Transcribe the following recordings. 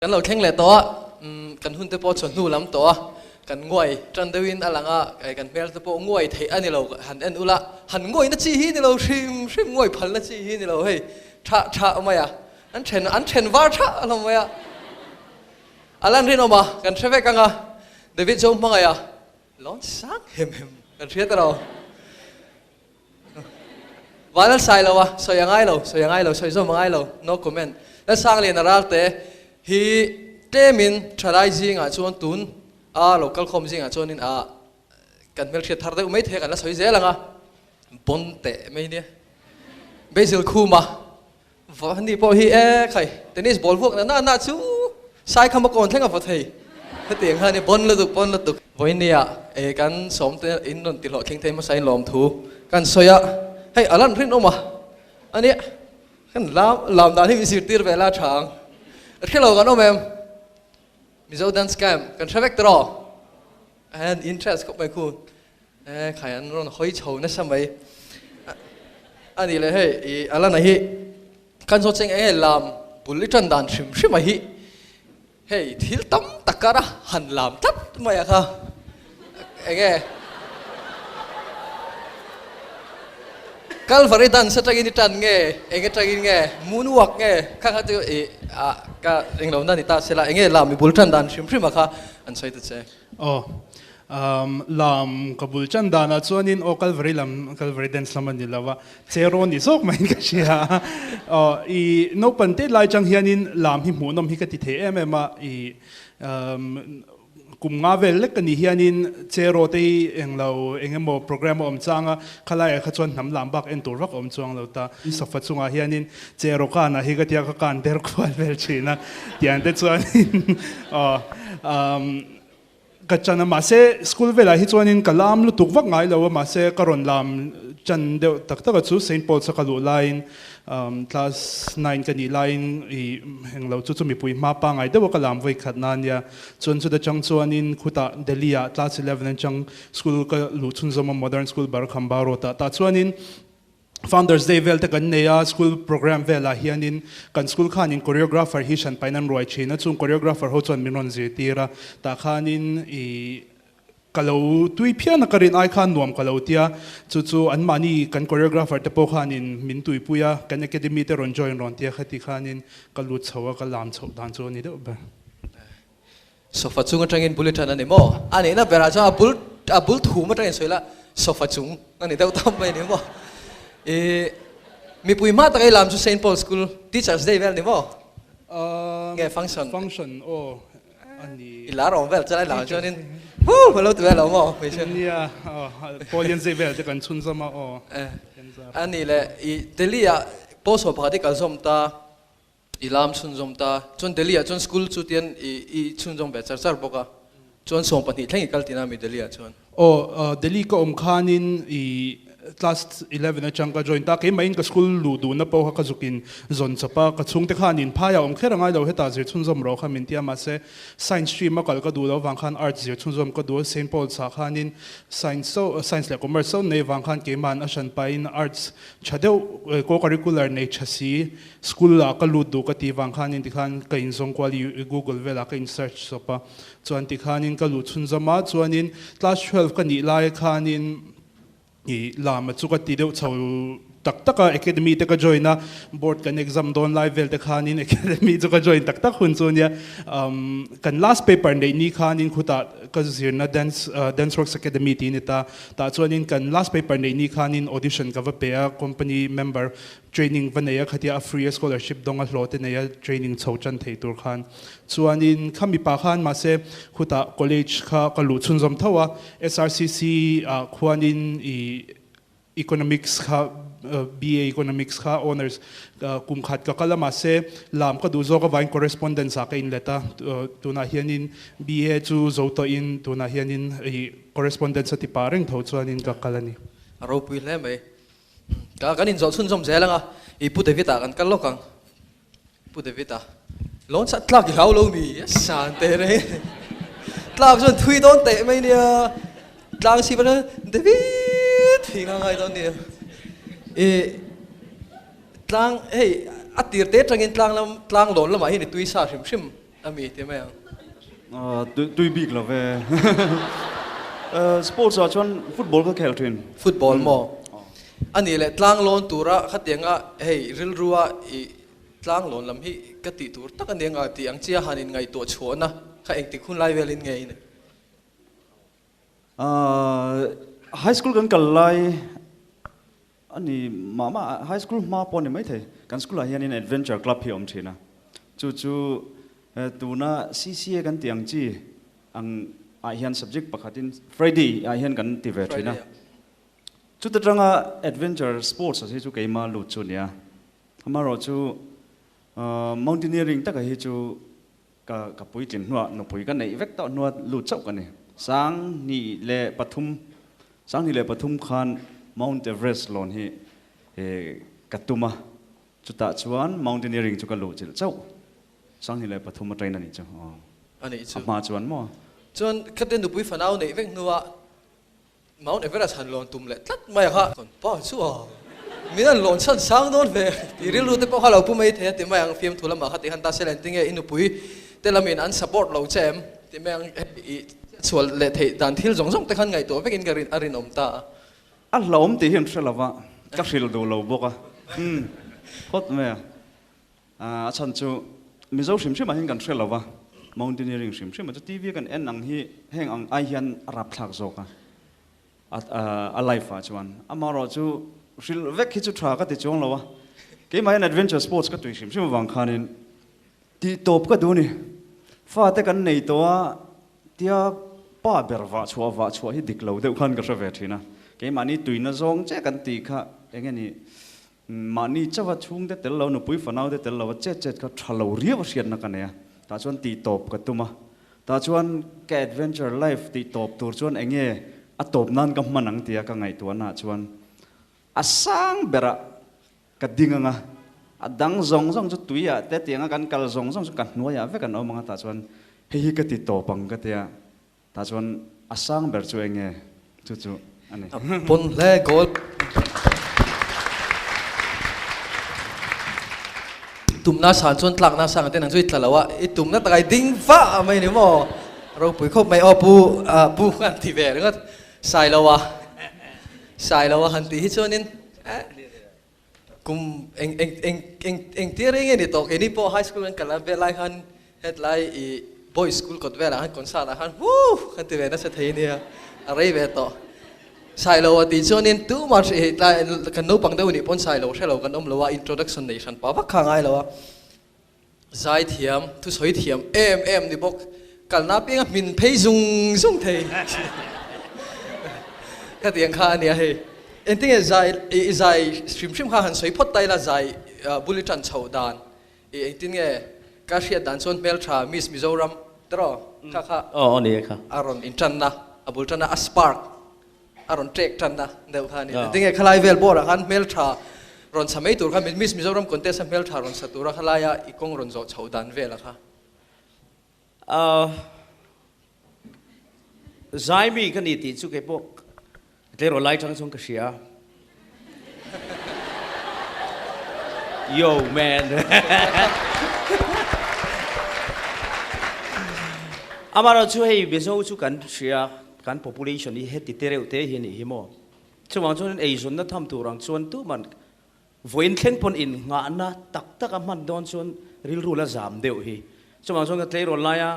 Kan lo thleng leh tawh a, kan hun te pawh chawhnu lam tawh a, kan nguai tan deuhin a lang a, kan hmel te pawh nguai theih a ni lo, han en ula, han nguaina chi hi ni lo hrim hrim, nguai phalna chi hi ni lo hei, thah thah mai a, an then an then var thah hlawm mai a, a lan rinawm a, kan hre vek ang a, David Zo hmangaih a, lawn sang hem hem kan hria ta lo. Van an sai lo a, sawi a ngai lo, sawi a ngai lo, sawi zawm a ngai lo, no comment. Lalsanglian a ralte hi tlemin thalai zingah chuan tun a lo kalkhawm zingah chuanin a kan hmelhriat thar deuh mai thei a kan la sawi zel ang a, bon teh mai nia. Basil Khuma Vahni pawh hi e khai tennis ball vuak na na na chu sai kham a kawn thleng a vaw thei hetiang khan i bon lutuk bon lutuk. Vawinia e kan sawm te in rawn ti hlawhtling thei hmasa in lawmthu kan sawi a, hei a lan rinawm a ania kan lam lam dan hi min zirtir ve la tha ang hrelo kan awm em Mizo dance camp kan hre vek tawh an interest khawp mai khu. E khai an rawn hawi chho nasa mai. A nih leh hei i Alana hi kan zawt cheng enge lam bul i tan dan hrim hrim a hi hei thil tam tak kar a han lam tlat mai a kha enge Calvary dance atangin i tan nge eng atangin nge moonwalk nge kha kha chu i a ka englo na ni ta sela enge lam i bul tan dan hrim hrim a kha an sawi ta che. Aw, lam ka bul chan danah chuanin aw Calvary lam, Calvary dance lam a ni lo a, cheraw ni zawk maiin ka hria a. Aw, i naupang te lai chang hianin lam hi hmuhnawm hi ka ti thei em em a, i kum nga vel lek ka nih hianin cheraw te hi englo eng emaw program a awm chang a, khalaiah kha chuan hnam lam bak en tur vak a awm chuang lo ta. Sofa chungah hianin cheraw kanah hi ka tia ka kan der kual vel thin a, tiang te chuanin aw Ka chan a, mahse school velah hi chuanin ka lam lutuk vak ngai lo a, mahse ka rawn lam chan deuh tak tak a chu Saint Paul's a ka luh laiin class nine ka nih laiin i englo chu chu mipui hma pangai deuh a ka lam vawi khat na ania, chuan chuta chang chuanin khutah Delhi ah class 11 atang school ka luh chhunzawm a Modern School Barakhamba Road ah tah chuanin Founders Day vel te kan nei a, school program velah hianin kan school khanin choreographer hi hran pahin an ruai thin a, chung choreographer ho chuan min rawn zirtir a, tah khanin ih ka lo tui phian a, ka rin ai khan nuam ka lo tia, chu chu anmahni kan choreographer te pawh khanin min tuipui a, kan academy te rawn join rawn tia khati khanin ka lut chho a, ka lam chhoh dan chu a ni deuh ber. Sofa chung atangin bul i tan a ni maw? A nihna berah chuan a bul a bul thum atangin sawi la sofa chung a ni deuh tam mai a ni maw? I mipui hma taka i lam chu Saint Paul School Teachers Day vel a ni maw? Nge function? Function aw a ni. I lar awm vel chuan i lam chuanin huu a lo ti vel lo maw? Nia Paulian zai vel te kan chhunzawm a aw. A nih leh i Delhi ah post ho pakhat i kalzawm ta. I lam chhunzawm ta. Chuan Delhi ah chuan school chu tian i i chhunzawm ve char char bawk a. Chuan 12 thleng i kal tina mi Delhi ah chuan. Aw, Delhi ka awm khanin i class 11 atang ka join ta. Keimah in ka school luh duhna pawh kha ka zukin zawn chawp a. Ka chhungte khanin phaiah awm kher a ngai lo, hetah zir chhunzawm rawh kha min ti a. Mahse science stream a kal ka duh lo vang khan arts zir chhunzawm ka duh a. Saint Paul's ah khanin science chauh, science leh commerce chauh nei vang khan keimahan a hran pahin arts tha deuh co-curricular nei tha si School ah ka lut duh ka tih vang khanin tikhan ka inzawng kual i Google velah ka in search chawp a, chuan tikhanin ka luh chhunzawm a, chuanin class 12 ka nih lai khanin i lama chu ka ti deuh chho tak tak a, academy te ka join a, board kan exam dawn lai vel te khanin academy chu ka join tak tak hun chu ania, kan last paper neih ni khanin khutah ka zirna dance dance works academy tih a ni ta, tah chuanin kan last paper neih ni khanin audition ka va pe a, company member Training va nei a khatia a free a scholarship dawng a hlawh te nei a training chho tan thei tur khan chuanin kha mipa khan mahse khutah college kha ka luh chhunzawm tho a SRCC ah khuanin i economics kha BA economics kha honours kum khat ka kal a mahse lam ka duh zawk avangin correspondence ah ka inlet a tunah hianin BA chu zo tawhin tunah hianin i correspondence a ti pah reng tho chuanin ka kal a ni. A ropui hle mai. Ka kan inzawh chhunzawm zel ang a, i Pu David-a kan kal lawk ang. Pu David-a, Lawn sat tlak i hlau lo mi? A san teh reng. Tlak chuan thui dawn teh mai nia. Tlang si pawh David thui nga ngai dawn nia. I tlang hei a tir te atangin tlang lam tlang lawn lamah hian i tui sa hrim hrim. ami ti mai ang. Tui bik lo ve. Sports ah chuan football ka khel thin. Football maw? Anih leh tlang lawn tura khatianga hei rilrua i tlang lawn lam hi ka tih tur tak ania nga tih ang chia han in ngaihtuah chhuahna kha engtik hun lai velin nge i nei? High school kan kal lai A ni mah mah, high school hma pawh a ni maithei. Kan school ah hianin adventure club hi a awm thin a, chu chu tuna CCA kan tih ang chi ang ah hian subject pakhatin Friday ah hian kan ti ve thin a. Chuta tanga adventure sports hi chu keima lut chu a nia. Amaherawhchu mountaineering taka hi chu Ka ka puitlin hnuah nupui ka neih vek tawh hnua lut chauh ka ni. 2003, 2003 khan Mount Everest lawn hi ka tum a, chutah chuan mountaineering chu ka luh chilh chauh. 2003 atangin a nih chu. Aw. A nih chu. A hma chuan maw? Chuan khatia nupui fanau neih vek hnuah Mount Everest han lawn tum leh tlat mai a kha kan pa chu a min an lawn chhan sang dawn ve tih rilru te pawh kha lo pu mai thei a ti mai ang fiamthu lamah kha ti han ta se len tinge i nupui te lamin an support lo che em ti mai ang hei i chhual leh theih dan thil zawng zawng te khan ngaihtuah vekin ka rin a rinawm ta a. A hlauhawm tih hi an hre lova ka hrilh duh lo bawk a umm phawt mai a. A chhan chu Mizo hrim hrimah hian kan hre lo va, mountaineering hrim hrimah chu TV kan en ang hi heng ang ai hian a rapthlak zawk a, a life ah chuan. Amaherawhchu hrilh vek hi chu tha ka ti chuang lo a, keimah hian adventure sports ka tui hrim hrim avang khanin tih tawp ka duh a ni. Fate kan nei tawh a, tia pa ber vah chhuah vah chhuah hi dik lo deuh khan ka hre ve thin a, keimahni tuina zawng che kan tih kha eng nge ni Mahni chauha chhungte tel lo, nupui fanaute tel lova chet chet kha tha lo riau a hriatna ka nei a, tah chuan tih tawp ka tum a, tah chuan ka adventure life tih tawp tur chuan eng nge a tawp nan ka hman ang tia ka ngaihtuahna ah chuan a sang berah ka ding ang a, a dang zawng zawng chu tuiah te tianga kan kal zawng zawng chu ka hnuaiah vek an awm ang a, tah chuan hei hi ka ti tawp ang ka tia. Tah chuan a sang ber chu eng nge? Chu chu a ni. A pawn hle goal. Tumna san chuan tlakna sang te nang chu i tla lo a, i tumna takah i ding vah mai ni maw? Ropui khawp mai aw pu pu han ti ve ringawt Sailoa Sailoa han tih hi chuanin kum eng eng eng eng eng tir eng nge ni tawh keini pawh high school kan kal vel lai khan hetlai i boys school kawt velah khan concert ah khan woo kan ti ve nasa thei nia a rei ve tawh Sailo a tih chuanin tumah hri hei tlai kan naupang deuh nih pawn Sailo hrelo kan awm lo a introduction nei hran pah vak kha a ngai lo a zai thiam thusawi thiam em em ni bawk kalna pianga hmin phei zung zung thei ka ti ang kha ania hei engtinge zai i zai hrim hrim kha han sawi phawt ta ila zai bul i tan chhoh dan i engtin nge ka hriat dan chuan hmeltha Miss Mizoram tiraw kha kha aw ani kha a rawn intanna a bul tanna a spark a rawn ṭek ṭan a deuh kha a ni. Tinge khalai vel bawrah khan hmelṭha rawn sa mai tur kha Miss Mizoram contest a hmelṭha rawn sa tura khalaia i kawng rawn zawh chhoh dan vel a kha. Zaimi ka ni tih chu kei pawh tleirawl lai ṭang chuan ka hria. Yo man. Amaherawhchu hei Mizo chu kan hria. Kan population hi heti te reuh te hi a nih hi maw? Chuvang chuan eizawnna tham tur ang chuan tuman vawiin thleng pawn innghahna tak tak a hman dawn chuan rilru la zam deuh hi. Chuvang chuan ka tleirawl laia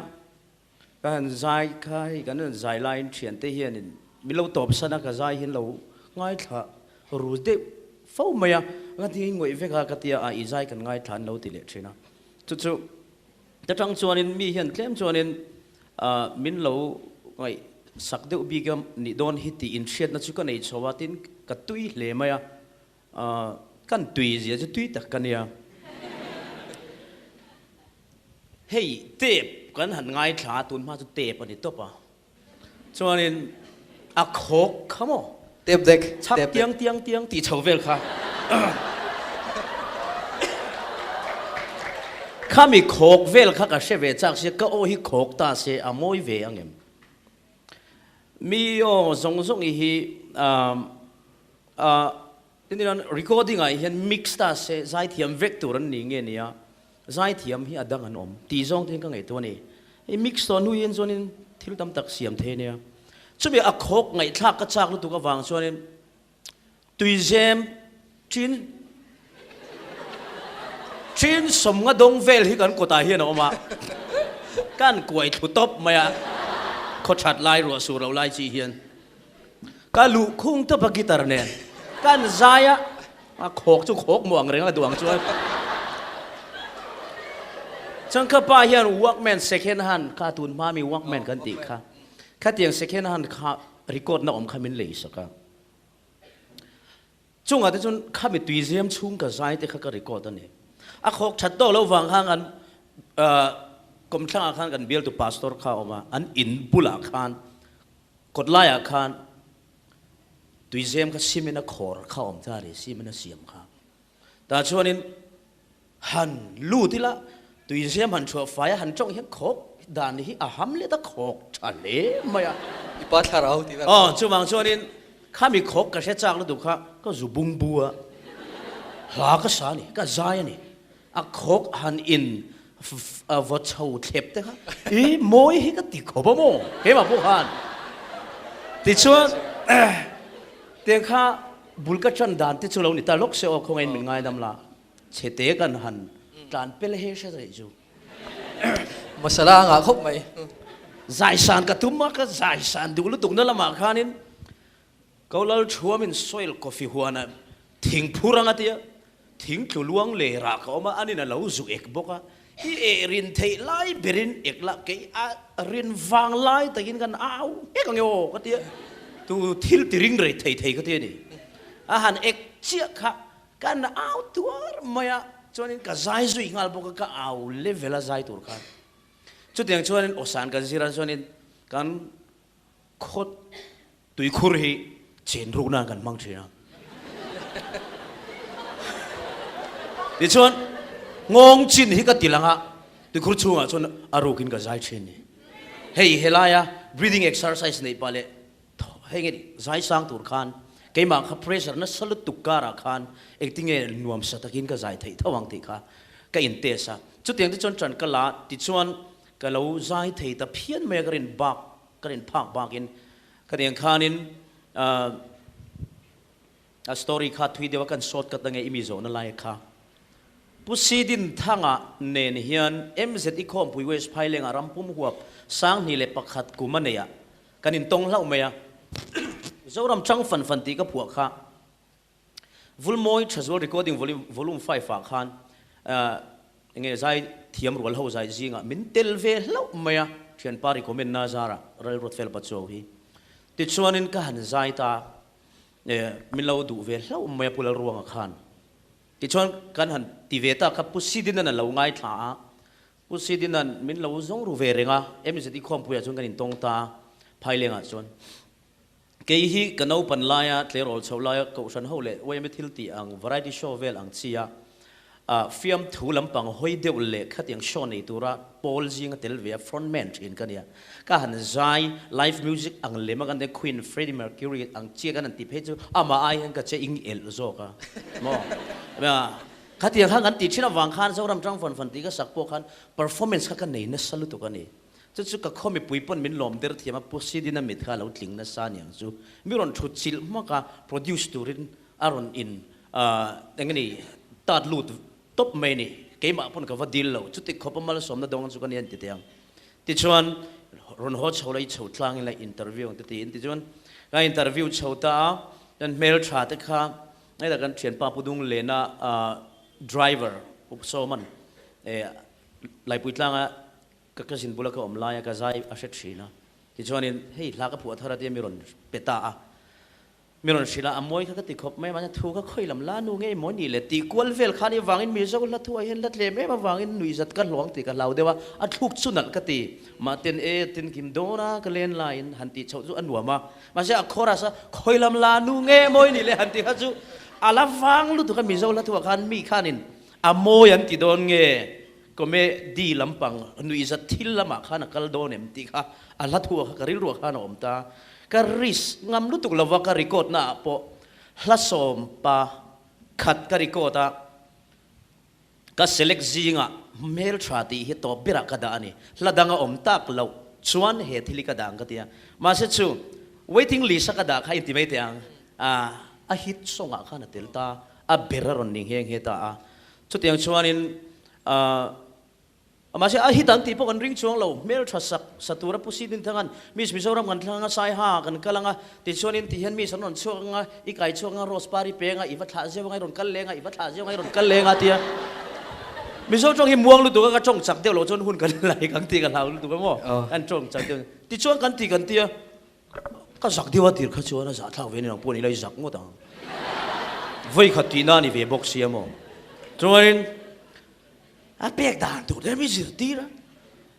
ka han zai kha hei kan rawn zai laiin thiante hianin min lo tawp san a, ka zai hian lo ngaithla ru deuh fo mai a, ka ti ngawih vek a ka tia a i zai kan ngaithla an lo ti leh thin a. Chu chu ta tang chuanin mi hian tlem chuanin Min lo ngaih sak deuh bik a nih dawn hi tih inhriatna chu ka nei chho a, tin ka tui hle mai a, kan tui zia chu tui tak ka nia. Hei tape kan han ngaithla a, tun hma chu tape a ni tawp a, chuanin a khawk kha maw? Tape deck. Chhak tiang tiang tiang tih chho vel kha. Khami khawk vel kha ka hre ve chak sia, ka aw hi khawk ta se a mawi ve ang em? Mi aw zawng zawng i hi tin ila recording ah hian mix ta se zaithiam vek tur an ni nge nia. Zaithiam hi a dang an awm tih zawng te hian ka ngaihtuah a ni. Hei mix tawh hnu hian chuanin thil tam tak siam thei a nia. Chumi a khawk ngaihthlak ka chak lutuk avang chuanin tuizem ṭin ṭin sawmnga dawng vel hi kan kawtah hian a awm a, kan kuai thlu tawp mai a, khaw ṭhat lai ruah sur lo lai chi hian ka luh khung tawp a guitar nen kan zai a, a khawk chu khawk maw ang reng a duh ang chuan chuan ka pa hian walkman second hand kha tun hma mi walkman kan tih kha khatiang second hand kha record na awm kha min lei sak a. Chungah te chuan khami tuizem chhung ka zai te kha ka record a ni. A khawk that tawk loh vang khan kan kawmthlangah khan kan bialtu pastor kha a awm a, an in bulah khan kawt laiah khan tuizem kha cement a khawr kha a awm ta a ni, cement a siam kha. Tah chuanin han lut ila tuizem han chhuah fai a han tawng hian khawk dan hi a ham let a khawk tha hle mai a. I pa thlarau tih vel. Aw chuvang chuanin khami khawk ka hre chak lutuk kha ka zu bung bu a, hla ka sa a ni, ka zai a ni. A khawk han in vaw chho thlep te kha i mawi hi ka ti khawp a maw keimah pawh khan. Tichuan tiang kha bul ka tan dan te chu lo ni ta lawk se aw khawngain min ngaidam la. Chhete kan han tlan pel he hre reh chu. Masala a ngah khawp mai. Zaisan ka tum a, ka zaisan duh lutuk na lamah khanin Kolal Thuamin soil coffee huana thing phur anga tia thing tlu luang leh rah ka awm a, anin a lo zu ek bawk a, i eh rin theih lai berin ek lah kei a rin vang lai takin kan au nghek ang e aw ka tia, tu thil ti ring rei thei thei ka ti a ni. A han ek chiah kha Kan au tuar mai a, chuanin ka zai zui nghal bawk a, ka au level a zai tur khan. Chutiang chuanin awsan kan zir a, chuanin kan khaw tuikhur hi chen ruk nan kan hmang thin a. Tichuan nghawng chin hi ka ti lang a, tuikhur chhungah chuan a rukin ka zai thin ni. Hei helaia breathing exercise neih pah leh Hei nge zai sang tur khan keimah kha pressure nasa lutuk karah khan engtinge nuamsa takin ka zai theih tho ang tih kha ka in test a. Chutiang te chuan ṭan ka la tichuan ka lo zai thei ta phian mai a, ka rin bak ka rin phak bakin khatiang khanin A story kha thui deuh a kan short cut ange i mi zawhna lai kha. Pu Sidin Thanga nen hian MZ i khawmpui West Phaileng ah rampum huap 2001 kum a nei ah kan in tawng hlauh mai a. Zoram chang fan fan tih ka phuah kha Vulmawi Thazual Recording Volume Volume 5 ah khan enge zai thiam rual ho zai zingah min tel ve hlauh mai a thianpa recommend na zarah Ralruat Fel Pachuau hi. Tichuanin ka han zai ta. Min lo duh ve hlauh mai a Pu Lalruanga khan. Tichuan kan han ti ve ta kha Pu Sidinan a lo ngaithla a, Pu Sidinan min lo zawng ru ve reng a, MZE khawmpuiah chuan kan intawng ta a, Phailengah chuan. Kei hi ka naupan laia tleirawl chhoh laia Kohhran ho leh YMA thil tih ang variety show vel ang chi a, Fiamthu lampang hawi deuh leh khatiang show nei tura pawl zinga tel ve a front man thin ka nia. Ka han zai live music ang lem a kan tia Queen Freddie Mercury ang chiah kan han ti phei chu amah ai hian ka che ing elh zawk a maw. Khatiang khan kan tih thin avang khan Zoram tang fan fan tih ka sak pawh khan performance kha ka nei nasa lutuk a ni. Chu chu ka khaw mipui pawn min lawm der thiam a Pu Sidina mit kha a lo tling nasa aniang chu. Mi rawn thut chilh hmak a produce turin a rawn in eng nge ni tat lut tawp mai a ni keimah pawn ka va dil lo chuti khawpa malsawmna dawng chu ka ni a ni ti ang tichuan rawn haw chho la i chho tlang ila interview ang te tiin tichuan ka interview chho ta a kan hmeltha te kha heta kan thianpa Pu Dunglena driver Pu Sawman Laipui tlanga ka cousin bula ka awm laia ka zai a hre thin a tichuanin hei hla ka phuah thar a tia mi rawn pe ta a. Mi rawn hrilh a, a mawi kha ka ti khawp mai a, mahse thu kha khawi lam la nu ngei maw ni le tih kual vel khan i vangin Mizo hla thu ah hian la tlem em avangin nuihzat ka hluang tih ka hlau deuh a, a thluk chu nalh ka ti. Mahten e tin kim dawn a ka len laiin han tih chhoh chu a nuam a, mahse a chorus a khawi lam la nu nge mawi ni le han tih kha chu a la vang lutuk a Mizo hla thu ah khan mi khanin a mawi an ti dawn nge comedy lampang nuihzat thil lamah khan a kal dawn em tih kha a hla thu ah kha ka rilru ah khan a awm ta. Ka risk ngam lutuk lova ka record na ah pawh hla sawm pa khat ka record a, ka select zingah. hmeltha tih hi tawp berah ka dah a ni. Hla dang a awm tak loh chuan he thil hi ka dah ang ka ti a. Mahse chu waiting list a ka dah kha inti mai teh ang. A hit song ah khan a tel ta, a ber a rawn ni nghe nghe ta a. Chutiang chuanin Mahse a hit ang tih pawh kan ring chuang lo, hmeltha sak sa tura Pu Sidin Thangan Miss Mizoram kan thlang anga Saiha kan kal anga tichuanin ti hian Miss an rawn chhuak anga i kai chhuak anga Rose Par i peng a i va thlah zeuh anga i rawn kal leng a i va thlah zeuh anga i rawn kal leng a tia Mizo tawng hi muang lutuk a ka tawng chak deuh loh chuan hun kan la ik ang tih ka hlau lutuk a maw kan tawng chak deuh tichuan kan ti kan tia ka zak deuh a tir kha chuan a zahthlak ve ni ang pawh ni ila i zak ngawt ang vawikhat tihna a ni ve bawk sia maw chuanin A pek dan tur te mi zirtir a,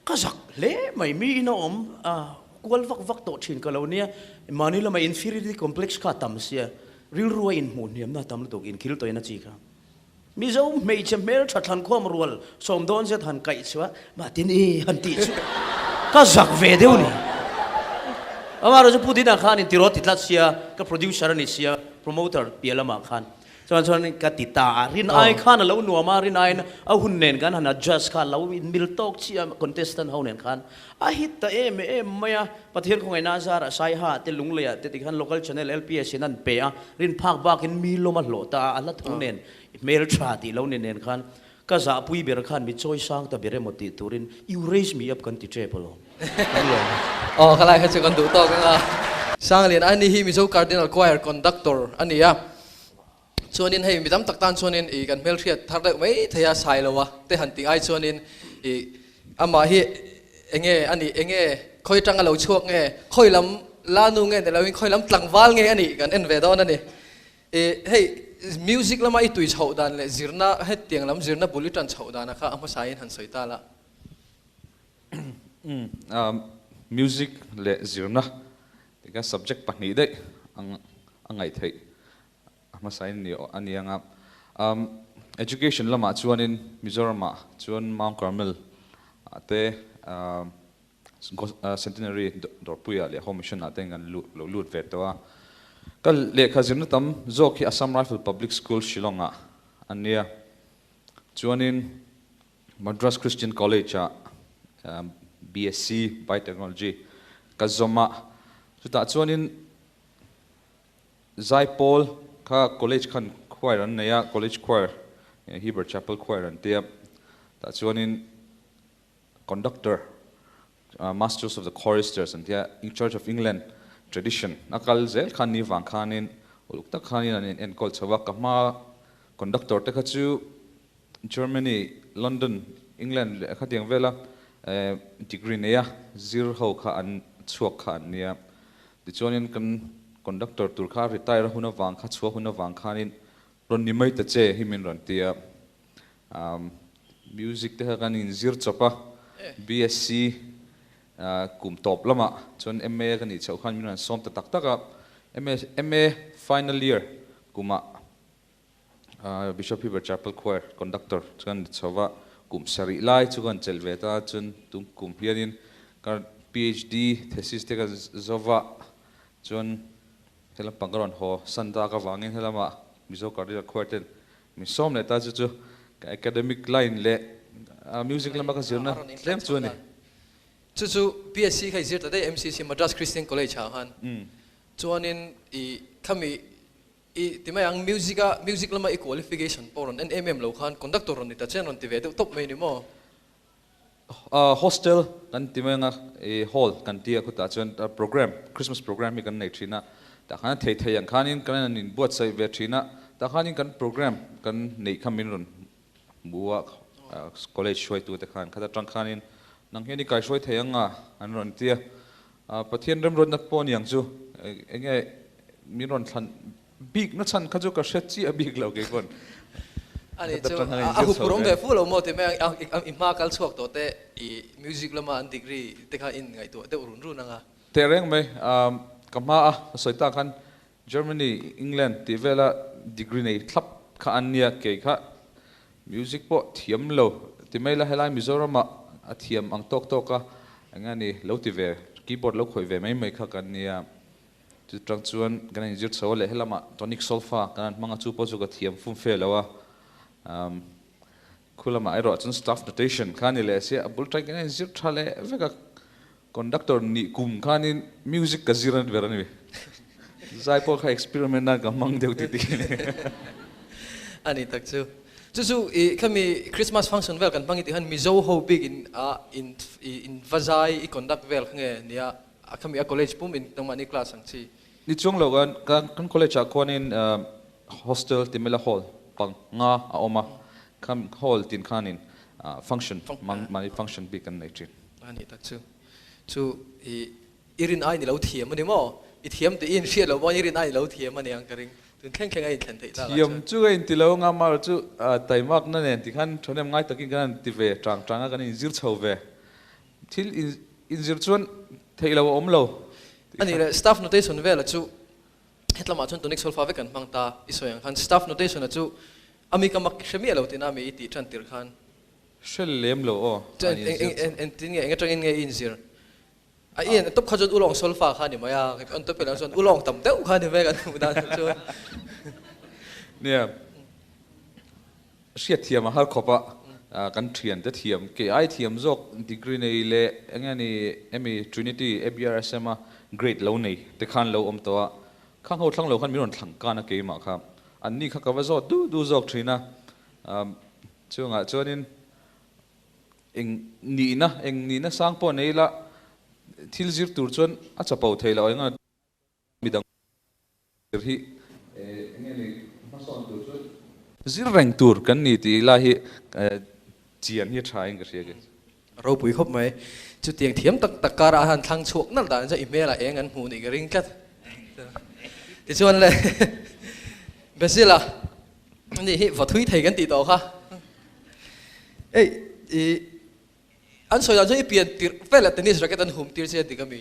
ka zak hle mai, mi in a awm a kual vak vak tawh thin ka lo nia, mahni lama inferiority complex kha a tam sia, rilru a inhmuh hniamna a tam lutuk, inkhil tawhin a chi kha. Mizo hmeichhe hmeltha thlankhawm rual sawm dawn zet han kaih chu a, mahtin i han tih chu ka zak ve deuh ni. Amaherawhchu Pu Dina khan intiraw ti tlat sia, ka producer a ni sia, promoter piah lamah khan Chuan chuan ka ti ta a, rin ai khan a lo nuam a, rin aiin a hun nen kan han adjust kha a lo inmil tawk chiah a, contestant ho nen khan a hit ta em em mai a, Pathian khawngaihna a zarah Saiha te Lungleiah te tikhan local channel LPS in an pe a, rin phak bakin mi lawm a hlawh ta a, a hla thu nen hmel tha tih lo ni nen khan ka zahpui ber khan mi chawi sang ta ber emaw tih turin you raise me up kan ti tep alawm. Kan lawm a. Aw khalai kha chu kan duh tawk ang a. Sanglian Ani hi Mizo Cardinal Choir Conductor a ni a. Chuanin hei mi tam tak tan chuanin ih kan hmelhriat thar deuh mai thei a, Sailoa te han tih ai chuanin ih amah hi enge a nih enge khawi atanga lo chhuak nge khawi lam lanu nge ni loin khawi lam tlangval nge a nih kan en ve dawn a ni. Ih hei music lama i tui chhoh dan leh zirna hetiang lam zirna bul i tan chhoh dana kha a hmasain han sawi ta la. Music leh zirna tikha subject pahnih daih ang a ngaih theih a hmasain ni a ni ang a. Education lamah chuanin Mizoramah chuan Mount Carmel ah te Centenary Dawrpuiah leh Home Mission ah te kan lo lut ve tawh a. Ka lehkha zirna tam zawk hi Assam Rifle Public School Shillong ah a nia. Chuanin Madras Christian College ah BSc Biotechnology ka zawm a, chutah chuanin Zaipawl kha college khan choir an nei a, college choir, Heber Chapel choir an tia, tah chuanin conductor, Masters of the Choristers an tia, Church of England tradition a kal zel khan ni vang khanin uluk tak khanin an enkawl chho a, ka hma conductor te kha chu Germany, London, England leh khatiang vela degree neia zir ho kha an chhuak kha an nia. Tichuanin kan conductor tur kha retire a hun avang kha chhuah hun avang khanin rawn ni mai ta che hi min rawn ti a. Music te kha kan inzir chawp a, BSc kum tawp lamah chuan MA ka nih chhoh khan min rawn sawm ta tak tak a. MA final year kumah Bishop Heber Chapel Choir Conductor chu kan ni chho va, kum sarih lai chu kan chelh ve ta chuan tum kum hianin ka PhD thesis te ka zo va, chuan helam pang ka rawn haw san dak avangin helama Mizo Cardinal Choir ten min sawm leh ta chu chu ka academic line leh music lama ka zirna tlem chu a ni. Chu chu BSc kha i zir ta daih MCC Madras Christian College ah khan chuanin i khami I ti mai ang, music a, music lama i qualification pawh rawn en em em lo khan conductor rawn ni ta chen rawn ti ve deuh tawp mai ni maw? Hostel kan ti mai ang a, i hall kan ti a khutah chuan program, Christmas program hi kan nei thin a, tah khan a thei thei ang khanin kan han inbuatsaih ve thin a, tah khanin kan program kan neih kha min rawn hmu a, college hruaitute khan khat atang khanin nang hian i kaihruai thei ang a an rawn ti a, Pathian remruatna pawh a ni ang chu, enge min rawn thlan bik na chhan kha chu ka hre chiah bik lo kei pawn. Ani chu a huphur awm ve fu lo maw ti mai ang, i hma kal chhuak tawh te i music lama an degree te kha in ngaihtuah deuh run run ang a. Teh reng mai, ka hma a ka sawi tak khan Germany, England tih vela degree nei thlap kha an nia, kei kha music pawh thiam lo ti mai la, helai Mizoramah a thiam ang tawk tawk a, eng nge ni lo ti ve, keyboard lo khawih ve mai mai kha kan nia. Chu tang chuan kan inzir chho a leh helamah tonic solfa kan han hmang a, chu pawh chu ka thiam fum fe lo a. Khu lamah erawh chuan staff notation kha a ni leh sia, a bul ṭai kan inzir ṭha leh vek a, conductor nih kum khanin music ka zir a ni ber a ni. Zai pawh kha experiment nan ka hmang deuh tih tih a ni. A ni tak chu. Chu chu i khami Christmas function vel kan hmang i tih khan Mizo ho bik in a in i in va zai i conduct vel kha nge nia a khami a college pum in nangmahni class ang chi. Ni chuang lo kan kan college ah khuanin Hostel Timela Hall panga a awm a, kham hall tin khanin function mahni function bik an nei thin. A nih tak chu. Chu i i rin ai ni lo thiam a ni maw? I thiam tih i inhriat loh pawhin i rin ai ni lo thiam a ni ang ka ring. Tun thleng thleng a inthlen theih tak ah chuan. Thiam chu ka inti lo anga mar chu taimakna nen tikhan thahnem ngai takin kan han ti ve tang tang a, kan inzir chho ve. Thil inzir chuan theih lo a awm lo. A nih leh staff notation vela chu Hetlamah chuan tonic solfa vek kan hmang ta i sawi ang khan staff notation a chu a mi ka mak hre miah lo tina mi i tih tan tir khan. Hre lem lo aw. Chuan engtin nge eng atangin nge i inzir? A i en tawp kha chuan ulawng solfa kha a ni mai a, an tawp elah chuan ulawng tam deuh kha a ni mai kan hmuh dan chuan. Nia. Hriatthiam a har khawp a, kan thiante thiam, kei ai thiam zawk degree nei leh eng nge ni emi Trinity ABRSM a grade lo nei te khan lo awm tawh a, khang ho thlang lo khan min rawn thlang kan a keimah kha an ni kha ka va zawt du du zawk thin a, chungah chuanin eng nihna eng nihna sang pawh nei ila thil zir tur chuan a chapo thei loh eng a midang. Hi eng nge ni hmasawn tur chu zir reng tur kan ni tih lai hi chian hi a tha in ka hria ke. Ropui khawp mai. Chutiang thiam tak tak karah han thlang chhuak nalh dan chuan i hmelah eng an hmuh nih ka ring tlat. Tichuan le Basil a ni hi va thui thei kan tih tawh kha. Ei i An sawi dan chuan i pian tirh vel a tennis racket an hum tir che a dik a mi?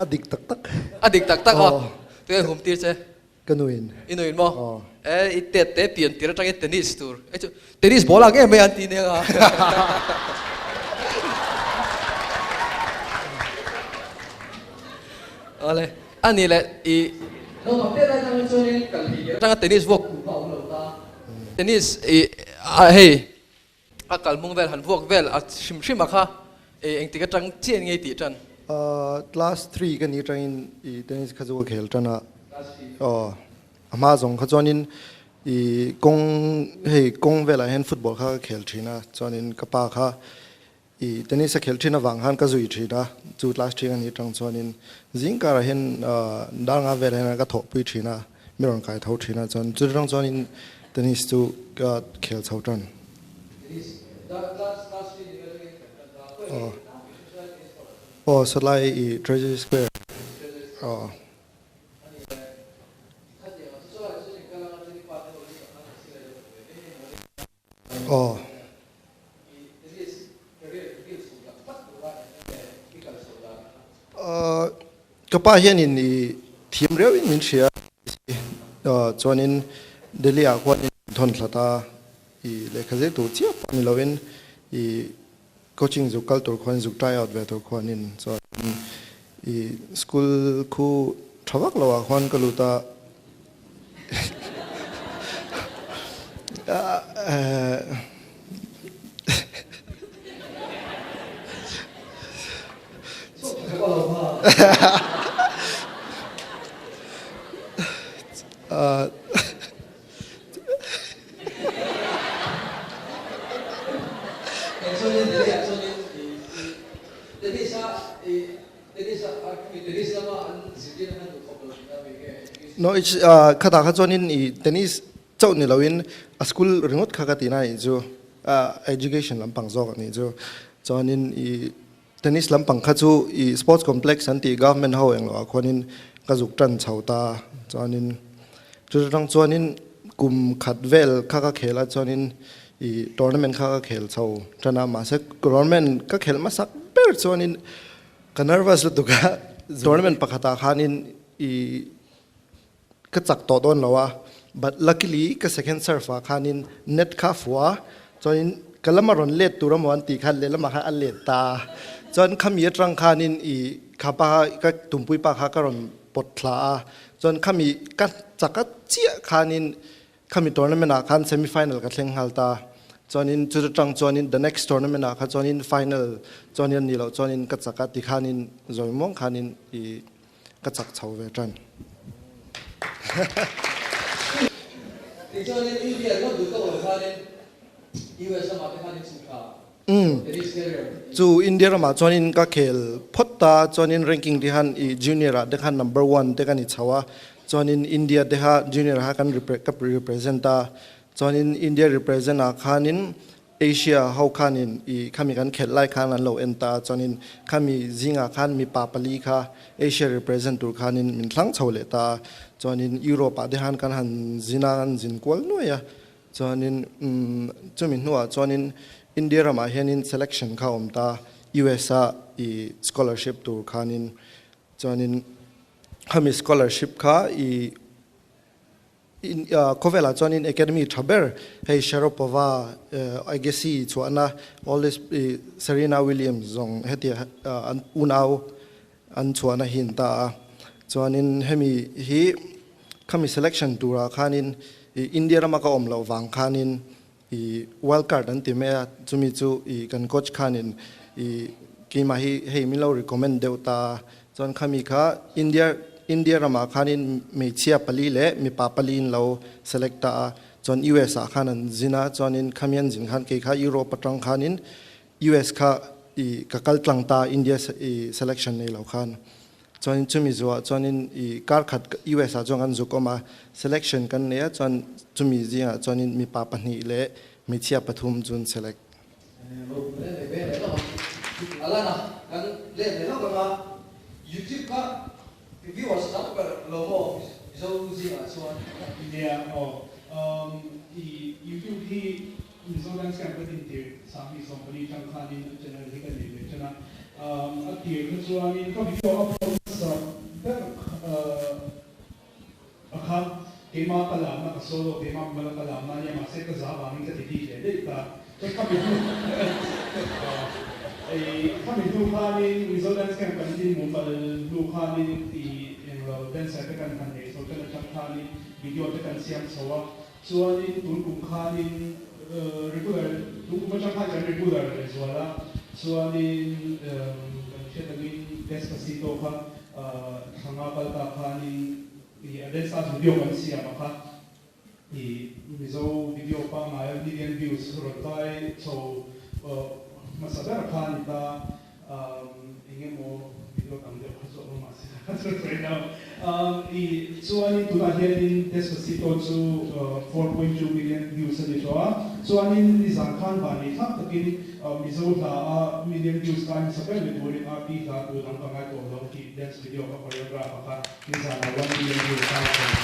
A dik tak tak. A dik tak tak a? Tunge hum tir che? Ka nuin. I nuin maw? Aw. E i tet te pian tirh atangin tennis tur. E chu tennis ball ang em mai an ti nia. Awle ani le i naupang te lai atangin chuanin kal thei tir atanga tennis vuak kum kha a awm lo ta. Tennis i hei A kalhmung vel han vuak vel a hrim hrim a kha e engtik atang chian ngei tih tan? Class 3 ka ni atangin i tennis kha chu ka khel tan a. Aw a hma zawng kha chuanin i kawng hei kawng velah hian football kha ka khel thin a chuanin ka pa kha i tennis a khel thin avang khan ka zui thin a chu class 3 ka ni atang chuanin zing karah hian dar nga velah hian ka thawhpui thin a. Mi rawn kai tho thin a chuan chu rang chuanin tennis chu ka khel chho tan. Aw aw sawtlai i Treasury Square aw. Aw. Ka pa hianin i thiam riauin min hria chuanin Delhi ah khuanin min thawn thlat a, i lehkha zir tur chiah pawh ni loin i coaching zuk kal tur khuan zuk try out ve tur khuanin chuanin i school khu tha vak lo ah khuan ka lut a. No it's khatah kha chuanin i tennis chauh ni loin a school ringawt kha ka ti na nih chu education lampang zawk a nih chu chuanin i tennis lampang kha chu i sports complex an tih government ho englo ah khuanin ka zuk tan chho ta chuanin chu atang chuanin kum khat vel kha ka khel a chuanin i tournament kha ka khel chho tan a mahse tournament ka khel hmasak ber chuanin ka nervous lutuk a tournament pakhatah khanin i ka chak tawh dawn lo a but luckily ka second serve ah khanin net kha a fuh a chuanin ka lama rawn let tur emaw an tih khan lehlamah khan a let ta chuan khami atang khanin i kha pa ka tumpui pa kha ka rawn pawt thla a chuan khami ka chak a chiah khanin khami tournament ah khan semi final ka thleng nghal ta. Chuanin chuta tang chuanin the next tournament ah kha chuanin final chuanin an nih loh chuanin ka chak a ti khanin zawi muang khanin i ka chak chho ve tan. Tichuanin India ringawt duh tawk lo khanin US ramah te khan in chhuk thla tennis career. Chu India ramah chuanin ka khel phawt ta chuanin ranking te khan i junior ah te khan number one te kan i chho a chuanin India te kha junior ah kha kan ka represent a Chuanin India represent ah khanin Asia ho khanin i khami kan khelh lai khan an lo en ta a, chuanin khami zingah khan mipa pali kha Asia represent tur khanin min thlang chho leh ta a, chuanin Europe ah te khan kan han zin a, kan zin kual nuai a, chuanin chumi hnuah chuanin India ramah hianin selection kha a awm ta a, US a i scholarship tur khanin chuanin khami scholarship kha i Khawvelah chuanin academy tha ber hei Sharapova, Agassi chhuahna, all this Serena Williams zawng heti an unau an chhuahna hi an ta a. Chuanin hemi hi khami selection turah khanin India rama ka awm loh vang khanin i wild card an ti mai a, chumi chu i kan coach khanin i keimah hi hei min lo recommend deuh ta a, chuan khami kha India India ramah khanin hmeichhia pali leh mipa pali in lo select ta a, chuan US ah khan an zin a, chuanin khami an zin khan kei kha Europe atang khanin US kha i ka kal tlang ta India i selection nei lo khan. Chuanin chumi zuah chuanin i kar khat US ah chuan kan zuk awm a, selection kan nei a, chuan chumi zingah chuanin mipa pahnih leh hmeichhia pathum chu an select. Alana kan let leh lawk ang a, YouTube kha viewers tam ber lo maw Mizo zingah chuan. Nia aw. I YouTube hi Mizo Dance Camp ka dintir 24 tang khanin a channel hi ka nei ve ṭan a. A tir kha chuanin ka video upload nasa ber a kha keimah ka lamna ka solo keimah mala ka lamna a nia mahse ka za vangin ka ti bik leh daih ta. Chuan khami hnu khami hnu khanin Mizo Dance Camp kan din mumal hnu khanin i englo dancer te kan han nei chho ṭan aṭang khanin video te kan siam chho a. Chuanin tun kum khanin regular, tun kum atang khan kan regular leh zual a, chuanin kan hriat angin Despacito kha thlanga kal ta khanin i a dance class video kan siam a kha i Mizo video pangngai a million views rawn kai chho hmasa ber kha a ni ta. Eng emaw video tam deuh kha chu a awm mahse ka chu sawi lo. I chuanin tunah hianin Despacito chu 4.2 million views a ni tawh a, chuanin nizan khan vani thlak takin Mizo hla a million views kai hmasa ber ni turin RP hla tu dang ka ngai tawh lo tih dance video ka choreograph a kha nizanah 1 million views kai a ni.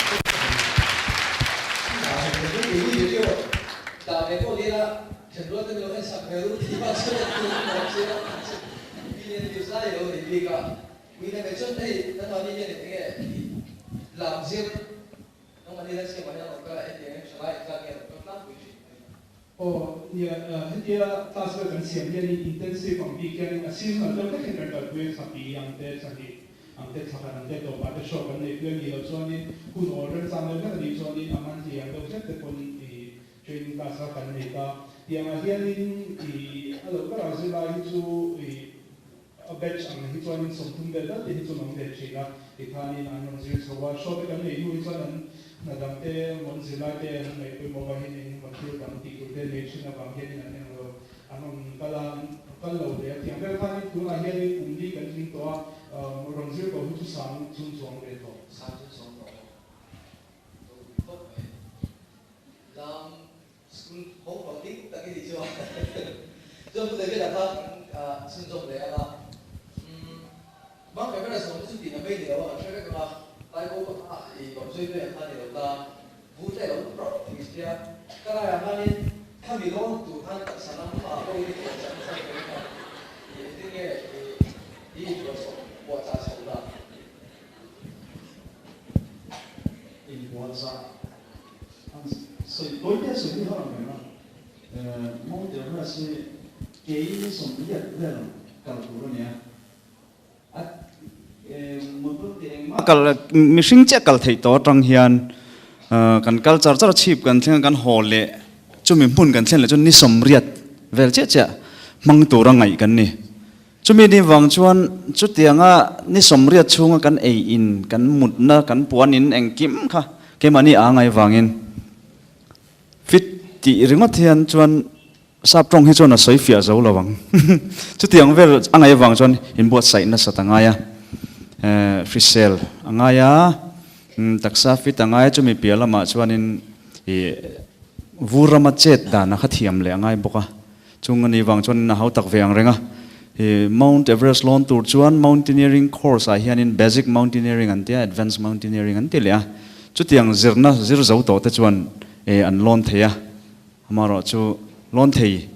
Dah ve pawh ni ila Thenrual te milo en sak ve ru tih bak chu tu awm si lo million views lai lo ni bik a ui na ve chuan hei kan mahni hian eng nge lam zir nangmahni hian siamah hian awm ka hetiang in thalai engzat nge lo kal tlangpui thin mai. Aw nia hetia class vel kan siam hianin intensive ang bik hianin a seasonal deuh hlek hian kan kalpui a thlapi ang te thlahnih ang te thlakhat ang te tawpah te show kan neih pui a nih loh chuanin hun awl remchang deuh hlek a nih chuanin a monthly ang deuh hlek te pawn i Training class a kan nei ta. Tiangah hianin i a loh berah zirlai hi chu i a batch ang hi chuanin 30 vel tal te hi chu an awm ve thin a, tikhanin an rawn zir chho a. Show te kan neih hnu hi chuan an hna dang te rawn zirlai te an ngaih pawimawh avang hian eng emaw thil dang tih tur te nei thin avang hianin an eng lo an rawn kal a, an kal lo hle a. Tiang vel khanin tunah hianin kum li kan tling tawh a, rawn zir tawh hi chu sang chhung chuang ve tawh. Sang chhung chuang tawh maw? Ropui khawp mai. Lam school ho pang ding tak i nih chuan chuan Pu David-a kha kan chhunzawm leh ang a, umm Mount Everest awm te chu tihna mai ni lo a, kan hre vek ang a, tlai ko pakha i lawm zui mai ang kha ni lo ta, vu te lo rawk thei sia, ka laiah khanin khami lawn tur khan taksa lam ah pawh in i puah chah nasa ka ring a, i engtin nge i inpuahchawh puahchah chho dan? Inpuahchah An sawi tawi te sawi hi har ang reng a, Mount Everest hi kei 80 vel kal tur a nia, a motor te engmah kal mihring chiah kal theih tawh atang hian kan kal char char a chhip kan thleng a kan haw leh. Chumi hmun kan thlen leh chuan ni sawmriat vel chiah chiah hmang tura ngaih kan ni. Chumi ni vang chuan chutianga ni sawmriat chhunga kan ei in, kan mutna, kan puan in engkim kha keimahni a ngai vangin fit tih ringawt hian chuan Sap tawng hi chuan a sawi fiah zo lo ang. Chutiang vel a ngaih avang chuan inbuatsaih nasat a ngai a, hrisel a ngai a, taksa fit a ngai a, chumi piah lamah chuanin ih vur rama chet dan a kha thiam leh a ngai bawk a. Chung a nih vang chuanin a hau tak ve ang reng a. Ih Mount Everest lawn tur chuan mountaineering course ah hianin basic mountaineering an ti a, advanced mountaineering an ti leh a. Chutiang zirna zir zo tawh te chuan an lawn thei a. Amaherawh chu loan thei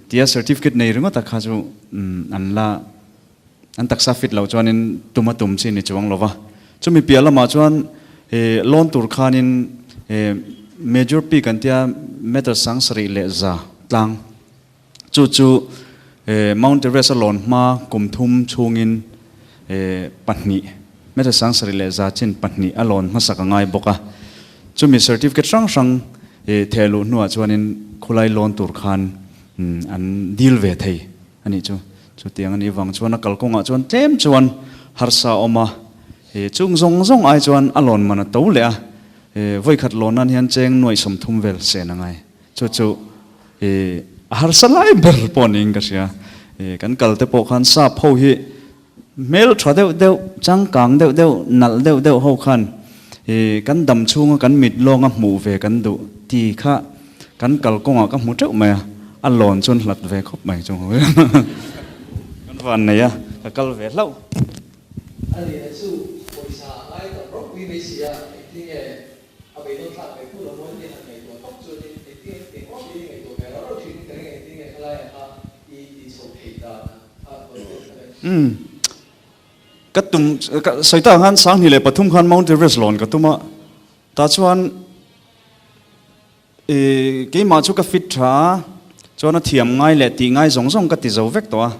tia certificate nei ringawt a kha chu an la an taksa fit loh chuanin tum a tum chi ni chuang lova. Chumi piah lamah chuan loan tur khanin major peak an tia meter sang sarih leh za tlang chu chu Mount Everest a lawn hma kum thum chhungin pahnih meter sang sarih leh za chin pahnih a lawn hmasak a ngai bawk a. Chumi certificate hrang hrang theh luh hnuah chuanin khulai lawn tur khan an deal ve thei a nih chu. Chutiang a nih vang chuan a kalkawngah chuan tlem chuan harsa a awm a, chung zawng zawng ai chuan a lawn man a to leh a, vawikhat lawn nan hian cheng nuaih 30 vel sen a ngai. Chu chu a harsa lai ber pawh niin ka hria. Kan kal te pawh khan sap ho hi hmel tha deuh deuh, changkang deuh deuh, nalh deuh deuh ho khan kan dam chhunga kan mit lawnga hmuh ve kan duh ti kha kan kal kawngah ka hmu teuh mai a, a lawn chuan hlat ve khawp mai chung ho hian kan van nei a, ka kal ve hlauh. A lehna chu pawisa a ngai tam ropui mai si a, engtin nge A beidawn thlak ve fu lo maw ni han ngaihtuah tawp chuanin engtin eng awm in i ngaihtuah ve rauh rauh thin ka ring engtin nge khalai ang kha i ti chho thei dan a kha rawn tel kha le. Umm ka tum ka sawi tak ang khan 2003 khan Mount Everest lawn ka tum a tah chuan i keimah chu ka fit tha a chuan a thiam ngai leh tih ngai zawng zawng ka ti zo vek tawh a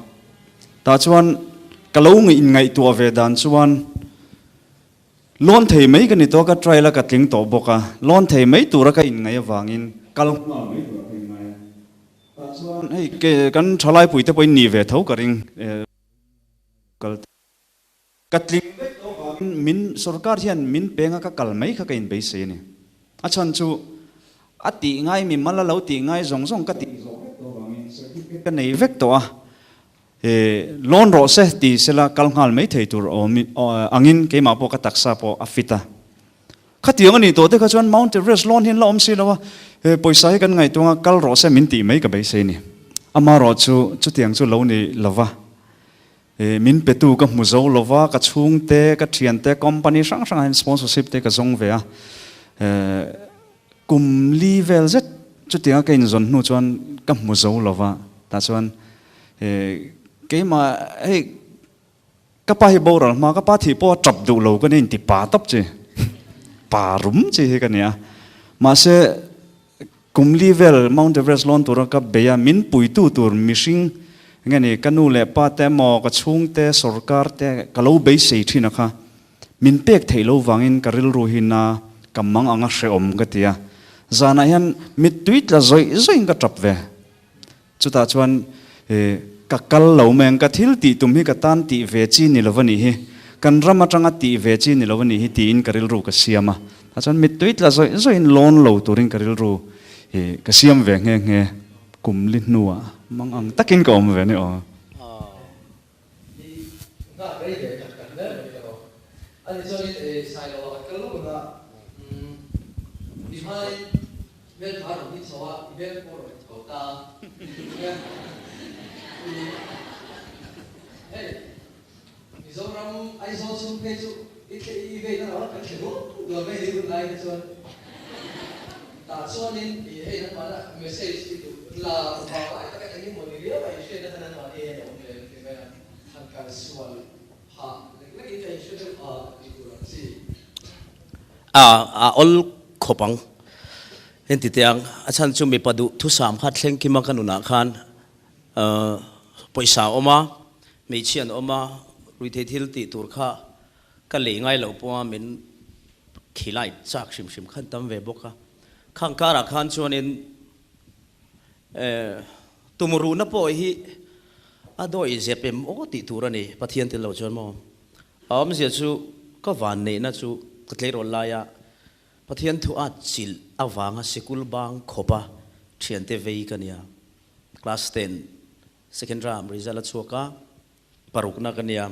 tah chuan ka lo inngaihtuah ve dan chuan Lawn thei mai ka ni tawh a, ka trial a ka tling tawh bawk a, lawn thei mai tura ka inngaih avangin kal nghal mai tura ka inngai a. Tah chuan hei ke kan thalai puite pawhin nih ve tho ka ring kal ka tling vek tawh avangin min sorkar hian min peng a ka kal mai kha ka inbeisei a ni. A chhan chu a tih ngai mimal a lo tih ngai zawng zawng ka tih zawh vek tawh avangin certificate ka nei vek tawh a, He lawn rawh se ti sela kal nghal mai thei tur awm angin keimah pawh ka taksa pawh a fit a. Khatiang a nih tawh te kha chuan Mount Everest lawn hian la awm si lo a, he pawisa hi kan ngaihtuang a kal rawh se min tih mai ka beisei ni. Amaherawh chu chutiang chu lo ni lo va, he min petu ka hmu zo lo va, ka chhungte, ka thiante, company hrang hrangah hian sponsorship te ka zawng ve a, he kum li vel zet chutianga ka inzawn hnu chuan ka hmu zo lo va, tah chuan He keimah hei ka pa hi boral hma ka pa thih pawh a tap duh lo ka nia inti pa tawp chi pa rum chi hi ka nia mahse kum li vel Mount Everest lawn tura ka bei a min puitu tur mihring nge ni ka nu leh pa te emaw ka chhungte sorkar te ka lo beisei thin a kha min pek theih lo vangin ka rilru hi na ka mang anga hrehawm ka ti a zanah hian mittui tla zawih zawih in ka tap ve. Chutah chuan ka kal lo mai ang, ka thil tih tum hi ka tan tih ve chi ni lo a nih hi, kan ram atanga tih ve chi ni lo a nih hi tiin ka rilru ka siam a. Tah chuan mittui tla zawih zawih in lawn lo turin ka rilru hi ka siam ve nghe nghe, kum li hnuah mang ang takin ka awm ve ni aw. I nghak rei ve khat khat hle mai ka lo. Ani chuanin e Sailo ah kan kal lawk ang a, umm i hmain hmeltha rawn hit chho a, i hmel pawh rawn chho ta a, i hei Mizoram Aizawl chhung phei chu i thle i vei na lo kan thle dual dual mai ni hun lai te chuan tah chuanin i hei nangmahna message i duh la vang lai taka eng emaw ni riau a i hriatna kha nangmahni hian a awm ve em ti mai a, han kal sual phah lek lek in ka inhre deuh a tih tur ang chi. A a awl khawp ang. Henti teh ang, a chhan chu mipa duh thusam kha thleng kim a ka nunah khan pawisa a awm a, hmeichhia an awm a, ruithei thil tih tur kha ka lei ngai lo pawh a min khilai chak hrim hrim khan tam ve bawk a. Khang karah khan chuanin. Tumruhna pawh hi a dawi zep em aw tih tur a ni, Pathian tel lo chuan maw? A awmzia chu ka vanneihna chu ka tleirawl laia Pathian thu at chilh avanga sikul bang khawpa thiante vei ka nia. Class ten second round result a chhuak a, parukna ka nia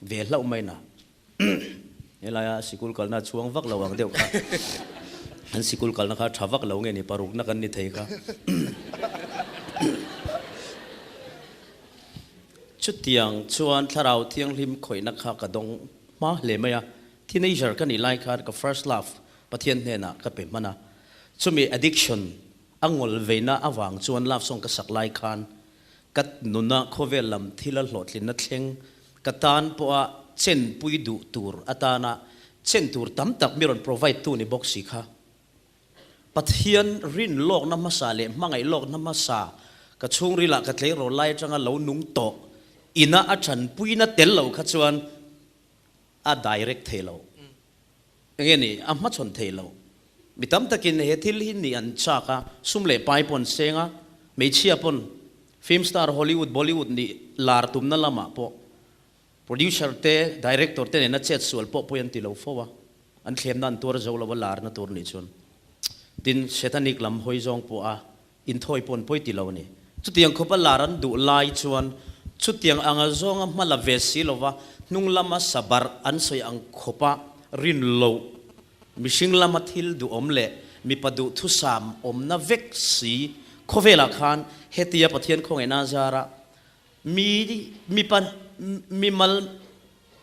ve hlauh mai na. Helaia sikul kalna chhuang vak lo ang deuh kha. An sikul kalna kha tha vak lo nge ni parukna kan ni thei kha. Chutiang chuan thlarau thianghlim khawihna kha ka dawng hma hle mai a. Teenager ka nih lai khan ka first love Pathian hnenah ka pe hman a. Chumi addiction a ngawl veina avang chuan love song ka sak lai khan Ka nuna khawvel lam thila hlawhtlinna thleng ka tan pawha chenpui duh tur atana chen tur tam tak mi rawn provide tu ni bawk si kha. Pathian rin lawkna hmasa leh hmangaih lawkna hmasa ka chhungrilah ka tleirawl lai atanga lo nung tawh ina a chanpuina tel lo kha chuan a direct thei lo. Enge ni, a hmachhawn thei lo. Mi tam takin he thil hi ni an chak a, sum leh pai pawn seng a, hmeichhia pawn film star Hollywood, Bollywood nih lar tumna lamah pawh producer te, director te nena chet sual pawh pawi an ti lo fo a, an thlemna an tuar zo lo a larna tur nih chuan. Tin, Satanic lam hawi zawng pawh a inthawi pawn pawi ti lo a ni. Chutiang khawpa lar an duh lai chuan chutiang anga zawnga hma la ve si lova hnung lama sabarh an sawi ang khawpa rin loh, mihring lama thil duhawm leh mipa duhthusam awmna vek si khawvelah khan hetia Pathian khawngaihna zara mi mipa mimal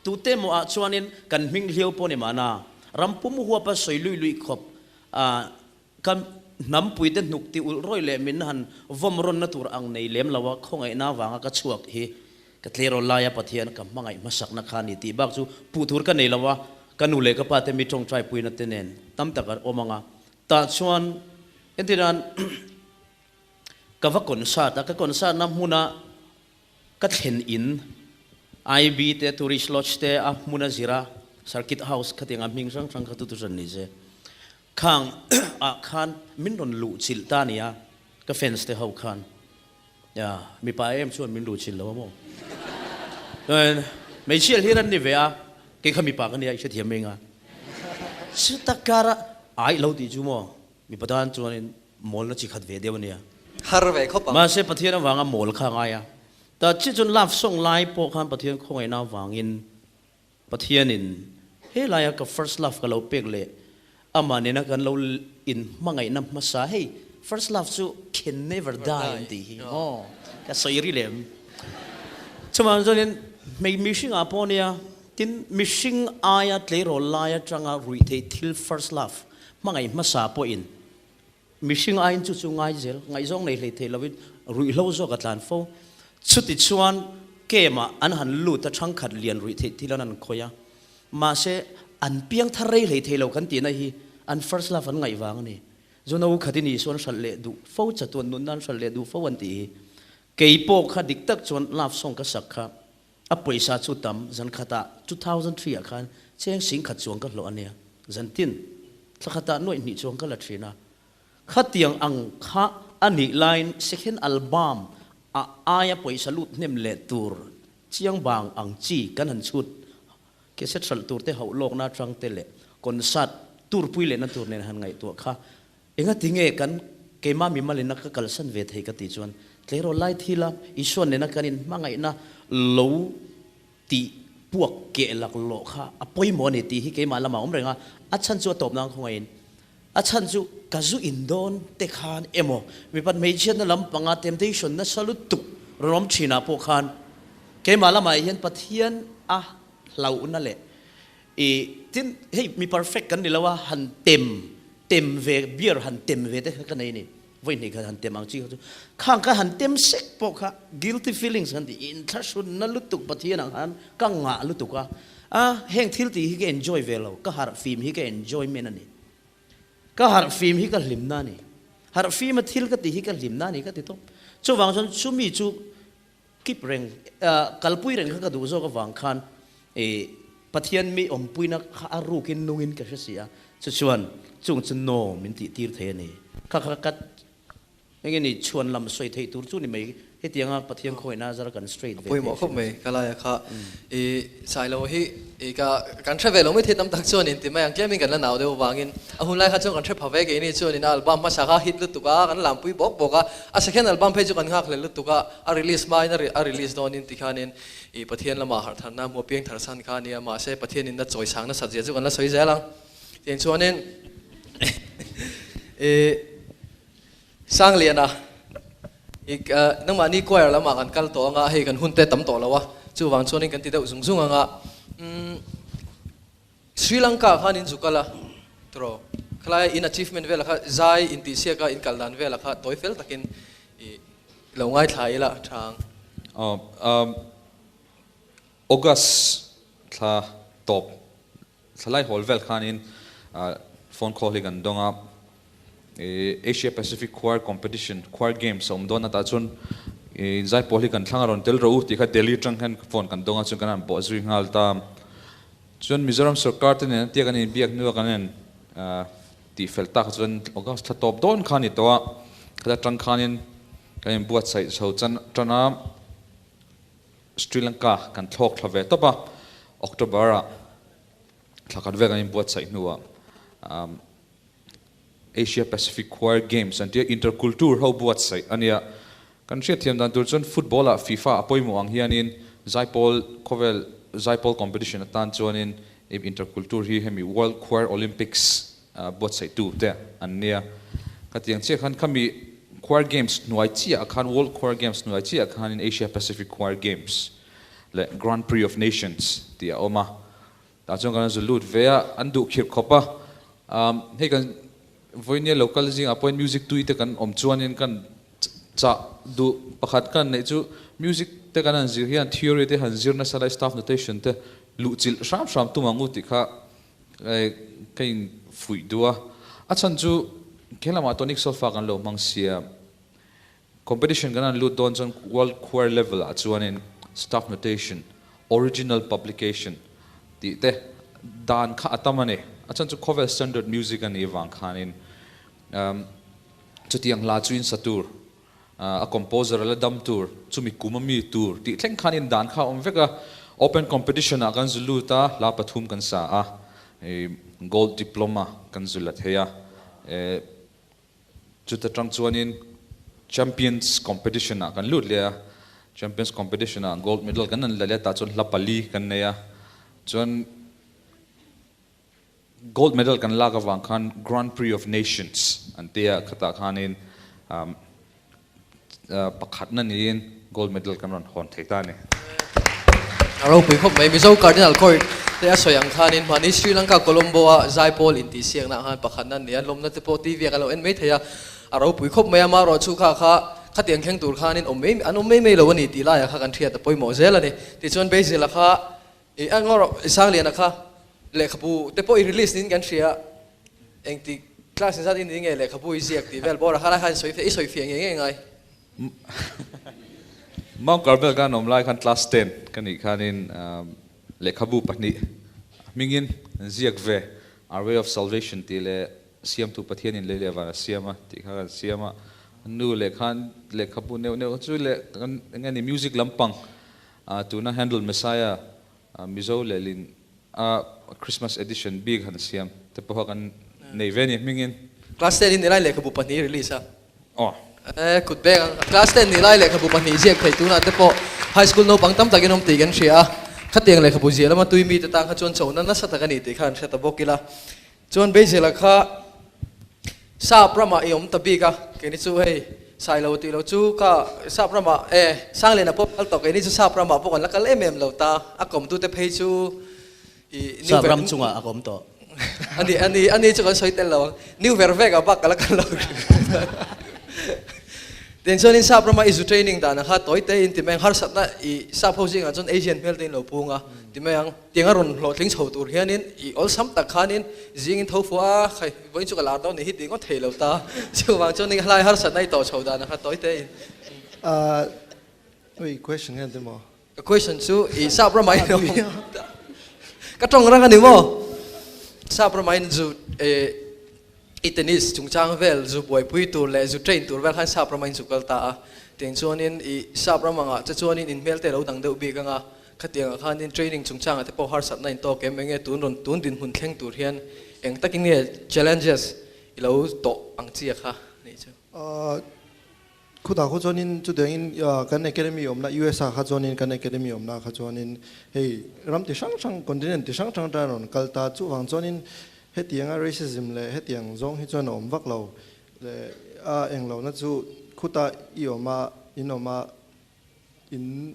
tute maw ah chuanin kan hming hliau pawh ni mahna ram pum huapa sawi luih luih khawp ah Ka hnampuite hnuk ti ulh rawih leh min han vawm rawnna tur ang nei lem lo a, khawngaihna avanga ka chhuak hi ka tleirawl laia Pathian ka hmangaih hmasakna kha a ni tih bak chu puh tur ka nei lo a, ka nu leh ka pa te mi tawngtai puina te nen tam tak an awm ang a, tah chuan entirnan ka va concert a, ka concert na hmuna Ka thlen in IB te Tourist Lodge te a hmun a zir a, Circuit House khatiang a hming hrang hrang kha tutu hran ni se. Khang ah khan min rawn luh chilh ta nia, ka fans te ho khan. Ya, mipa em chuan min luh chilh lo a maw? Chuan hmeichhia hlir an ni ve a, kei kha mipa ka nia i hrethiam mai nga. Chuta kara ai lo tih chu maw? Mipa tan chuanin mawlna chi khat ve deuh a nia. Har ve khawp ang. Mahse Pathian avanga mawl kha a ngai a. Ta chi chuan love song lai pawh khan Pathian khawngaihna avangin Pathianin he laia ka first love ka lo pek leh amah nena kan lo in hmangaihna hmasa hei first love chu can never die an tih hi maw ka sawi ri lem. Chuvang chuanin hmei mihringah pawh nia tin mihring aia tleirawl lai atanga ruihtheih thil first love Hmangaih hmasa pawhin mihring aiin chu chu ngai zel, ngaihzawng nei hlei thei lovin ruihhlo zawk a tlan fo. Chuti chuan camp-ah an han lut a, thangkhat lian ruih theih thil an han khawih a. Mahse, an piang thar rei hlei thei lo kan tihna hi an first love an ngaih vang a ni. Zuna u khatin Isua an hralh leh duh fo, chatuan nunna an hralh leh duh fo an tih hi. Kei pawh kha dik tak chuan love song ka sak kha A pawisa chu tam, zan khatah 2003 ah khan cheng sing khat chuang ka hlawh a nia. Zan tin, thla khatah nuaih hnih chuang ka la thin a. Khatiang ang kha a nih laiin second album ah aia pawisa lut hnem leh tur chiang bang ang chi kan han chhut cassette hralh tur te hauh lawkna atang te leh concert tur pui lehna tur nen han ngaihtuah kha Engati nge kan keimah mimalina ka kalsan ve thei ka tih chuan tleirawl lai thila Isua nena kan inhmangaihna lo tih puak keh laklawh kha a pawimawh a ni tih hi keimah lamah a awm reng a, a chhan chu a tawp nan khawngaih in a chhan chu ka zu in dawn te khan emaw mipat hmeichhiatna lampanga temptation nasa lutuk rawn awm thinah pawh khan keimah lamah hian Pathian a hlauhna leh I tin hei mi perfect kan ni lo a, han tem tem ve beer han tem ve te kha ka nei a ni. Vawi hnih kha han tem ang chi kha chu khang kha han tem sek pawh kha guilty feelings kan ti, inthlahrunna lutuk Pathian ang khan ka ngah lutuk a, a heng thil tih hi ka enjoy ve lo, ka harh fim hi ka enjoyment a ni. Ka harh fim hi ka hlimna a ni. Harh fima thil ka tih hi ka hlimna a ni ka ti tawp. Chuvang chuan chumi chu Kip reng, kalpui reng kha ka duh zawk avang khan i Pathian mi awmpuina kha a rukin nungin ka hre si a, chu chuan chung chu no min tih tir thei a ni. Kha kha ka Enge ni chhuan lam sawi theih tur chu ni mai hetianga Pathian khawihna zar kan straight ve theih khawp mai ka laia kha i Sailo hi i ka kan hre ve lo mai thei tam tak chuan in ti mai ang tlemin kan la nau deuh vangin a hun lai kha chuan kan hre pha ve keini chuan in a album hmasa kha hit lutuk a kan lampui bawk bawk a a second album phei chu kan nghak hlel lutuk a a release hmain a release dawnin tikhanin i Pathian lama harh tharna hmuh piang thar san kha a nia mahse Pathianin a chawi sang nasat zia chu kan la sawi zel ang tiang chuanin i Sangliana i nangmahni choir lamah kan kal tawh anga hei kan hun te tam tawh lo a chuvang chuanin kan ti deuh zung zung anga umm Sri Lanka khan in zu kal a tawh khalai in achievement velah kha zai intihsiak a in kal dan velah kha tawi fel takin i lo ngaithla ila tha ang. Aw August thla tawp thlalai hawl vel khanin phone call hi kan dawng a, Asia Pacific Choir Competition, Choir Games a awm dawn atah chuan inzai pawl hi kan thlang a rawn tel rawh u tih kha Delhi atang hian phone kan dawng a chuan kan han bawh zui nghal ta. Chuan Mizoram sorkar te nen tia kan inbiak hnuah kan en tih fel tak chuan August thla tawp dawn kha a ni tawh a, khata tang khanin kan inbuatsaih chho tan a, Sri Lanka kan thlawk thla ve tawp a, October ah thla khat vel kan inbuatsaih hnuah Asia Pacific Choir Games an tia Interculture ho buatsaih a nia. Kan hriatthiam dan tur chuan football ah FIFA a pawimawh ang hianin Zaipawl khawvel Zaipawl competition atan chuanin Interculture hi hemi World Choir Olympics buatsaihtu te an nia. Khatiang chiah khan khami Choir Games hnuai chiah ah khan World Choir Games hnuai chiah ah khanin Asia Pacific Choir Games leh Grand Prix of Nations tih a awm a. Tah chuan kan zu lut ve a, an duh khirh khawp a. Hei kan vawinia local zingah pawhin music tui te kan awm chuanin kan chah duh pakhat kan neih chu music te kan han zir hian theory te han zir nasa lai staff notation te luh chilh hram hram tum ang u tih kha ka in fuih duh a. A chhan chu he lamah tonic solfa kan lo hmang sia. Competition kan han lut dawn chuan World Choir level ah chuanin staff notation, original publication tih te dan kha a tam a ni. A chhan chu khawvel standard music a nih avang khanin chutiang hla chu in sa tur, a composer a la dam tur, chumi kum a mi tur tih thleng khanin dan kha a awm vek a. Open competition ah kan zu lut a, hla pathum kan sa a, gold diploma kan zu la thei a. Chuta tang chuanin Champions Competition ah kan lut leh a, Champions Competition ah Gold Medal kan han la leh a, tah chuan hla pali kan nei a, chuan Gold Medal kan lak avang khan Grand Prix of Nations an ti a, khatah khanin pakhatna niin Gold Medal kan rawn hawn thei ta a ni. A ropui khawp mai. Mizo Cardinal Court te a sawi ang khanin mahni Sri Lanka Colombo a Zaipawl intihsiakna ah khan pakhatna an ni a, lawmna te pawh TV ah kan lo en mai thei a, a ropui khawp mai a, amaherawh chu kha kha khatiang thleng tur khanin awm mai an awm mai mai lo a ni tih laiah kha kan hriat a pawimawh zel a ni. Tichuan Basil-a kha i a ngaw Sangliana kha lehkhabu te pawh i release niin kan hria a, engtik class in zat i ni nge lehkhabu i ziak tih vel bawr a kha lai khan i sawi fiah ngei ngei ngai. Mount Carmel kan awm lai khan class ten ka nih khanin lehkhabu pahnih hmingin an ziak ve, Our Way of Salvation tih leh Siamtu Pathianin lei leh van a siam a tih kha kan siam a, nu leh khan lehkhabu neuh neuh chu leh kan eng nge ni music lampang tuna Handel Messiah Mizo lehlin a Christmas edition bik han siam te pawh kha kan nei ve a ni hmingin. Class ten in nilai lehkhabu pahnih release a. Aw. E kut beng ang. Class ten nilai lehkhabu pahnih ziak thei tunah te pawh high school naupang tam takin awm tih kan hria a. Khatiang lehkhabu ziah lama tui mite tan kha chuan chona nasa tak a ni tih kha an hre ta bawk ila. Chuan Basil-a kha Sap ramah i awm ta bik a, keini chu hei Sailo tih lo chu kha Sap ramah e Sangliana pawh kal tawh keini chu Sap ramah pawh kan la kal em em lo ta, a kawmtute phei chu i New Sap ram chungah a kawm tawh. Ani ani ani chu kan sawi tel lo ang, New Vervek-ah bak ka la kal lo. Tin chuanin Sap rama i zu training danah kha tawi te in ti mai ang, harsatna i Sap ho zingah chuan Asian hmel te in lo pung a ti mai ang. Tiang a rawn hlawhtling chho tur hianin i awlsam tak khanin zingin tho fuh a, khai vawiin chu ka lar dawn nih hi tih ngawt thei lo ta. Chuvang chuan eng hlai harsatna i tawh chho dan a kha tawi te in. Ahh oi question nge emaw? Ka question chu i sap ramah in awm ka tawng rang a ni maw? Sap ramah in zu eh. I tennis chungchang vel zu buaipui tur leh zu train tur vel khan sap rama in zu kal ta a, tiang chuanin i sap ram angah che chuanin in hmel te lo dang deuh bik anga khatiangah khanin training chungchangah te pawh harsatna in tawk em enge tun rawn tun dinhmun thleng tur hian eng takin nge challenges i lo tawh ang chi a kha nih chu. Khutah khaw chuanin chutiangin kan academy awmna USA kha chuanin kan academy awmna kha chuanin hei ram ti hrang hrang continent ti hrang hrang atanga rawn kal ta chuvang chuanin hetianga racism leh hetiang zawng hi chuan a awm vak lo leh a englohna chu khutah i awm a in awm a in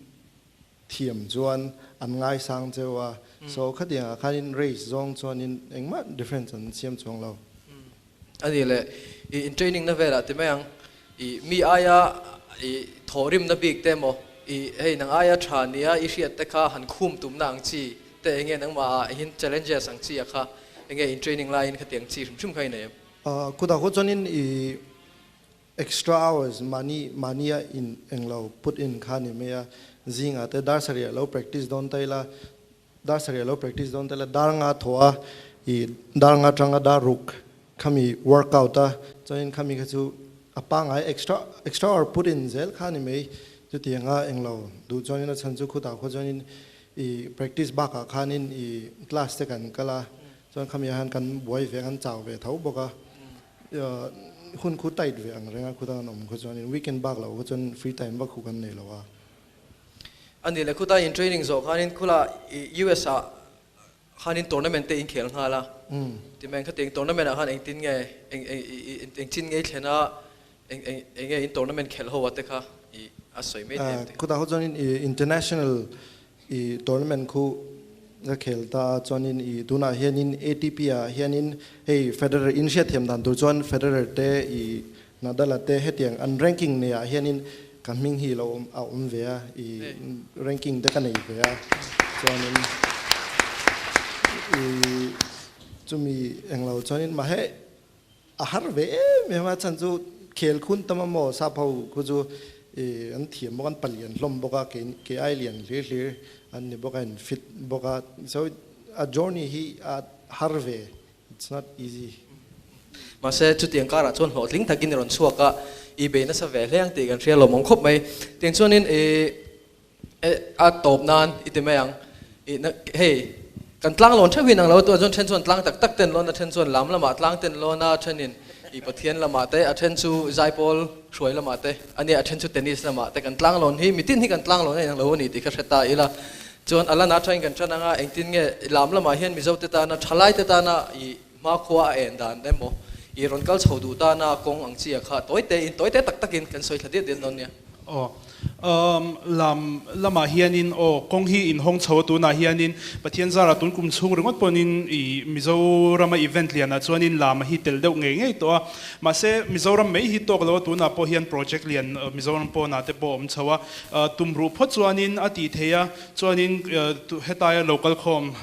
thiam chuan an ngaisang cheu a so khatiangah khanin race zawng chuanin engmah difference an siam chuang lo. A ni le, i in training na velah ti mai ang, i mi aia i thawhrimna bik te emaw, i hei nang aia tha nia i hriat te kha han khum tumna ang chi te enge nangmah ah hin challenges ang chi a kha enge in training laiin khatiang chi hrim hrim kha i nei em? Kutah khaw chuanin i extra hours mahni mahnia in englo put in kha ni mai a, zingah te dar sarih ah lo practice dawn ta ila, Dar sarih a lo practice dawn tel a, dar nga thaw a, i dar nga tanga dar ruk khami workout a, chuanin khami kha chu a pangai extra extra hour put in zel kha ni mai, chutianga englo duh chuanin a chhan chu khutah khaw chuanin i practice bakah khanin i class te kan kal a, chuan khami ah hian kan buai ve kan chau ve tho bawk a, hun khu tight ve ang reng a khutah kan awm khaw chuanin weekend bak loh khaw chuan free time vak khu kan nei lo a. A nih leh khuta in training zawh khanin khula i US ah khanin tournament te in khel nghal a, ti mai khatiang tournament ah khan engtin nge eng eng eng chin nge i thlen a, eng eng eng nge in tournament khelh ho a te kha i a sawi mai thei em ti. Khutah ho chuanin i international i tournament khu ka khel ta a, chuanin i tunah hianin ATP ah hianin hei Federer in hriatthiam dan tur chuan Federer te i Nadal a te hetiang an ranking nei ah hianin ka hming hi lo a awm ve a, i ranking te ka nei ve a, chuanin i chumi englo chuanin mahse a har ve em em a, chhan chu khel khun tam a maw sap ho khu chu i an thiam bawk an palian hlawm bawk a, kei kei ai lian hlir hlir an ni bawk a, in fit bawk a, so a journey hi a har ve It's not easy. Mahse, chutiang karah chuan hlawhtling takin i rawn chhuak a, i bei nasa ve hle ang tih kan hria lawmawm khawp mai. Tiang chuanin i a tawp nan i ti mai ang. I na hei kan tlang lawn theuh hi nang lo a, chuan then chuan tlang tak tak ten lawn a, then chuan lam lamah tlang ten lawn a, thenin i Pathian lamah te, a then chu zaipawl hruai lamah te, a nia a then chu tennis lamah te kan tlang lawn hi mitin hi kan tlang lawn a inang lo a ni tih kha hre ta ila. Chuan a lana atangin kan tan anga engtin nge lam lamah hian Mizote tana thalaite tana i hmakhua a en dan emaw i rawn kal chho duh tana kawng ang chi a kha tawite in tawite tak takin kan sawi thla diat diat dawn nia. Aw umm lam lamah hianin aw kawng hi in hawng chho a tunah hianin Pathian zara tun kum chhung ringawt pawhin i Mizorama event lianah chuanin lam a hi tel deuh ngei ngei tawh a mahse Mizoram mai hi tawk lo a tunah pawh hian project lian Mizoram pawnah te pawh a awm chho a Tumruh phawt chuanin a tih theih a, chuanin hetaia lo kal khawm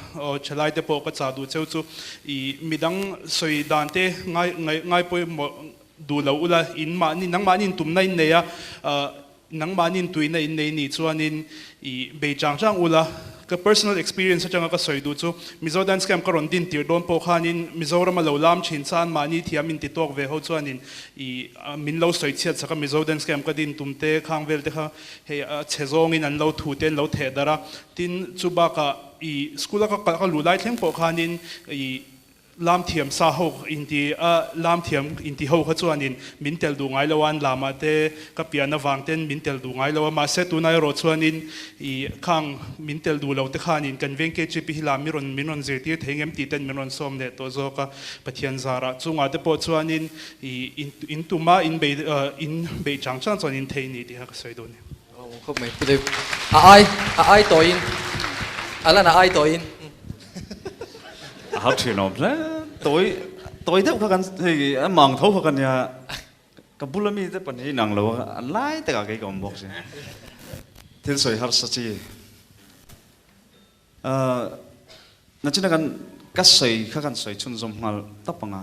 thalaite pawh ka chah duh cheu chu i midang sawi dan te ngai ngai pawimawh duh lo ula, in mahni nangmahni in tumna in nei a, nangmahni in tuina in nei nih chuanin i bei chang chang ula. Ka personal experience atanga ka sawi duh chu Mizo Dance Camp ka rawn din tir dawn pawh khanin Mizorama lo lam thin chuan mahni thiam in ti tawk ve ho chuanin I min lo sawi chhiat chak a, Mizo Dance Camp ka din tum te, khang vel te kha hei a chhe zawngin an lo thu te an lo theh darh a. Tin, chu bakah i school a ka kalh ka luh lai thleng pawh khanin i lam thiam sa ho inti a lam thiam inti ho kha chuanin min tel duh ngai lo a, an lamah te ka pian avang ten min tel duh ngai lo a. Mahse tunah erawh chuanin i khang min tel duh lo te khanin kan veng KGP hi lam mi rawn min rawn zirtir thei ngem tih ten min rawn sawm leh tawh zawk a. Pathian zarah chungah te pawh chuanin I in tuma in bei in bei chang chang chuan in thei ni tih kha ka sawi dawn e. Aw khawp mai Pu Dave. A ai a ai tawhin a lan a ai tawhin. A har thin awm hle. Tawi tawi deuh kha kan hei a mang tho kha ka nia. Ka bula mi te pahnih inang lo a an lai takah kei ka awm bawk si. Thil sawi harsa chi. Nachina kan ka sawi kha kan sawi chhunzawm nghal tawp ang a,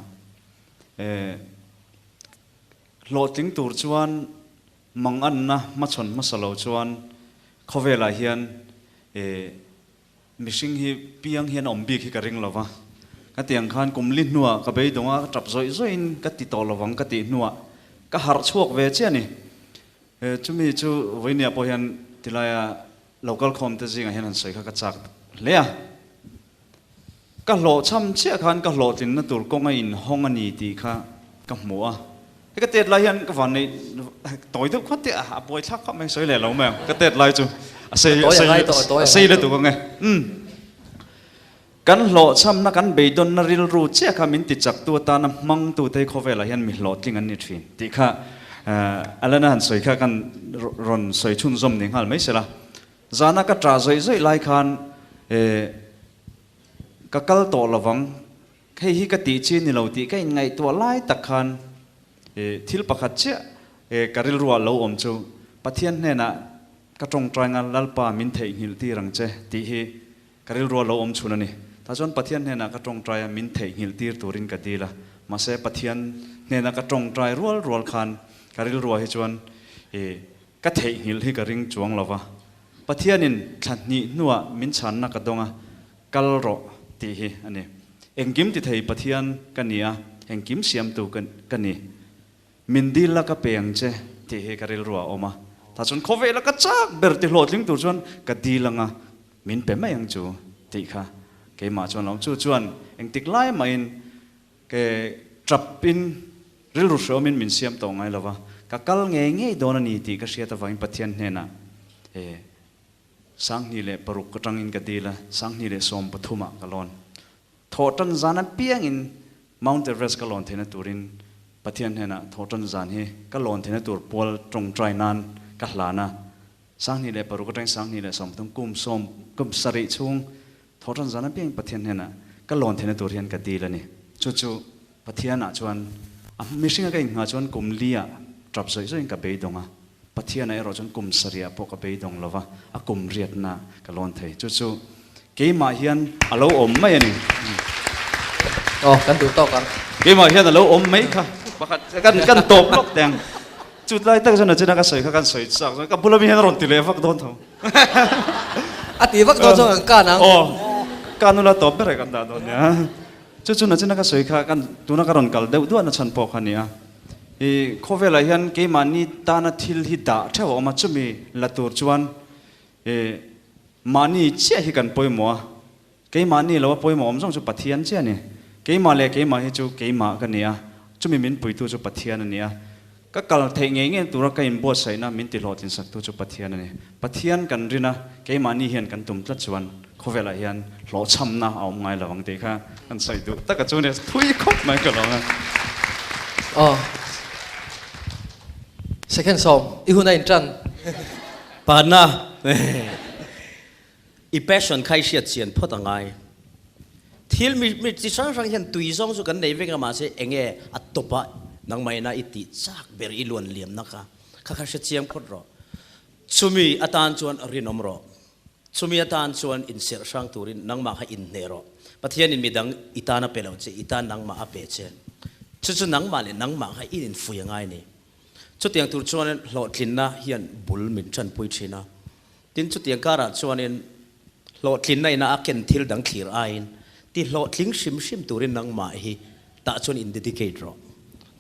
hlawhtling tur chuan manganna hmachhawn hmasa lo chuan khawvelah hian mihring hi piang hian a awm bik hi ka ring lo va. Ka ti ang khan kum li hnuah ka beidawng a, ka tap zawih zawihin ka ti tawh lovang ka tih hnuah ka harh chhuak ve chiah a ni. Chumi chu vawinia pawh hian tilaia local khawm te zingah hian han sawi kha ka chak hle a. Ka hlawhchham chiah khan ka hlawhtlinna tur kawng a inhawng a ni tih kha ka hmu a. Hei ka tet lai hian ka van nei tawi deuh khat teh a, a buai thlak khawp mai sawi leh lo mai ang. Ka tet lai chu a sei a sei a sei lutuk ang e. Umm. Kan hlawhchhamna kan beidawnna rilru chiah kha min tichaktu atana hmangtute hi khawvelah hian mi hlawhtling an ni thin tih kha Alana han sawi kha kan rawn sawi chhunzawm ni nghal mai sela. Zana ka ṭah zawih zawih lai khan ka kal tawh lovang, hei hi ka tih chi ni lo tih ka inngaihtuah lai tak khan thil pakhat chiah ka rilruah lo awm chu Pathian hnenah ka ṭawngṭai nga Lalpa min theihnghilh tir ang che tih hi ka rilruah lo awm chhun a ni. Tah chuan Pathian hnenah ka ṭawngṭai a, min theihnghilh tir turin ka dil a. Mahse Pathian hnena ka ṭawngṭai rual rual khan ka rilruah hi chuan Ka theihnghilh hi ka ring chuang lo va, Pathianin thla hnih hnuah min chhanna ka dawng a, kal rawh tih hi a ni. Engkim ti thei Pathian ka ni a, engkim siamtu ka ni. Min dil la ka pe ang che tih hi ka rilru ah a awm a, tah chuan khawvela ka chak ber ti hlawhtling tur chuan ka dil ang a, min pe mai ang chu tih kha keimah chuan a awm. Chu chuan engtik lai mahin Ke trap in rilru hreawm in min siam tawh ngai lova, ka kal ngei ngei dawn a ni tih ka hriat avangin Pathian hnenah e 2006 atangin ka dil a, 2013 ah ka lawn. Thawhtan zan apiangin Mount Everest ka lawn theihna turin Pathian hnenah thawhtan zan hi ka lawn theihna tur pual tawngtai nan ka hlan a, 2006 atangin 2013 kum sawm kum sarih chhung Thawhṭan zan apiang Pathian hnenah ka lawn theihna tur hian ka dil a ni. Chu chu Pathianah chuan a mihringa ka inghah chuan kum liah ṭap zawih zawhin ka beidawng a, Pathianah erawh chuan kum sarihah pawh ka beidawng lo va, a kum riatna ka lawn thei. Chu chu keimah hian a lo awm mai a ni. Aw, kan duh tawk ang. Keimah hian a lo awm mai kha. Pakhat kan kan tawp lawk teh ang. Chu tlai tak chuan a china ka sawi kha kan sawi chak chuan ka bula mi hian a rawn ti leh vak dawn tho. A ti vak dawn chuan kan kan ang. Aw, ka nula tawp ber e kan dah dawn nia. Chu chu nachina ka sawi kha kan tuna ka rawn kal deuh duah na chhan pawh kha nia. I khawvelah hian keimahni tana thil hi dah theuh a awm a, chumi la tur chuan i mahni chiah hi kan pawimawh a. Keimahni lo a pawimawh awm zawng chu Pathian chiah a ni. Keimah leh keimah hi chu keimah ka ni a, chumi min puitu chu Pathian a ni a. Ka kal theih ngei ngei tura ka inbuatsaihna min tihlawhtlinsaktu chu Pathian a ni. Pathian kan rin a, keimahni hian kan tum tlat chuan khawvelah hian hlawhchhamna a awm ngai lo ang tih kha kan sawi duh tak a chu nia, thui khawp mai ka lo ang a. Aw. Second sawm, i hun a intan. Panna. I passion kha i hriat chian phawt a ngai. Thil mi mi chi hrang hrang hian tui zawng chu kan nei vek a mahse enge a tawp a nangmah ina i tih chak ber i luan liamna kha kha kha hre chiang phawt rawh. Chumi atan chuan rinawm rawh. Chumi atan chuan inserh hrang turin nangmah kha inhneh rawh. Pathianin midang i tan a pe lo che, i tan nangmah a pe che. Chu chu nangmah leh nangmah kha i infui a ngai a ni. Chutiang tur chuan hlawhtlinna hian bul min tanpui thin a. Tin, chutiang karah chuanin hlawhtlinna ina a ken thil dang thlir aiin ti hlawhtling hrim hrim turin nangmah hi tah chuan in dedicate rawh.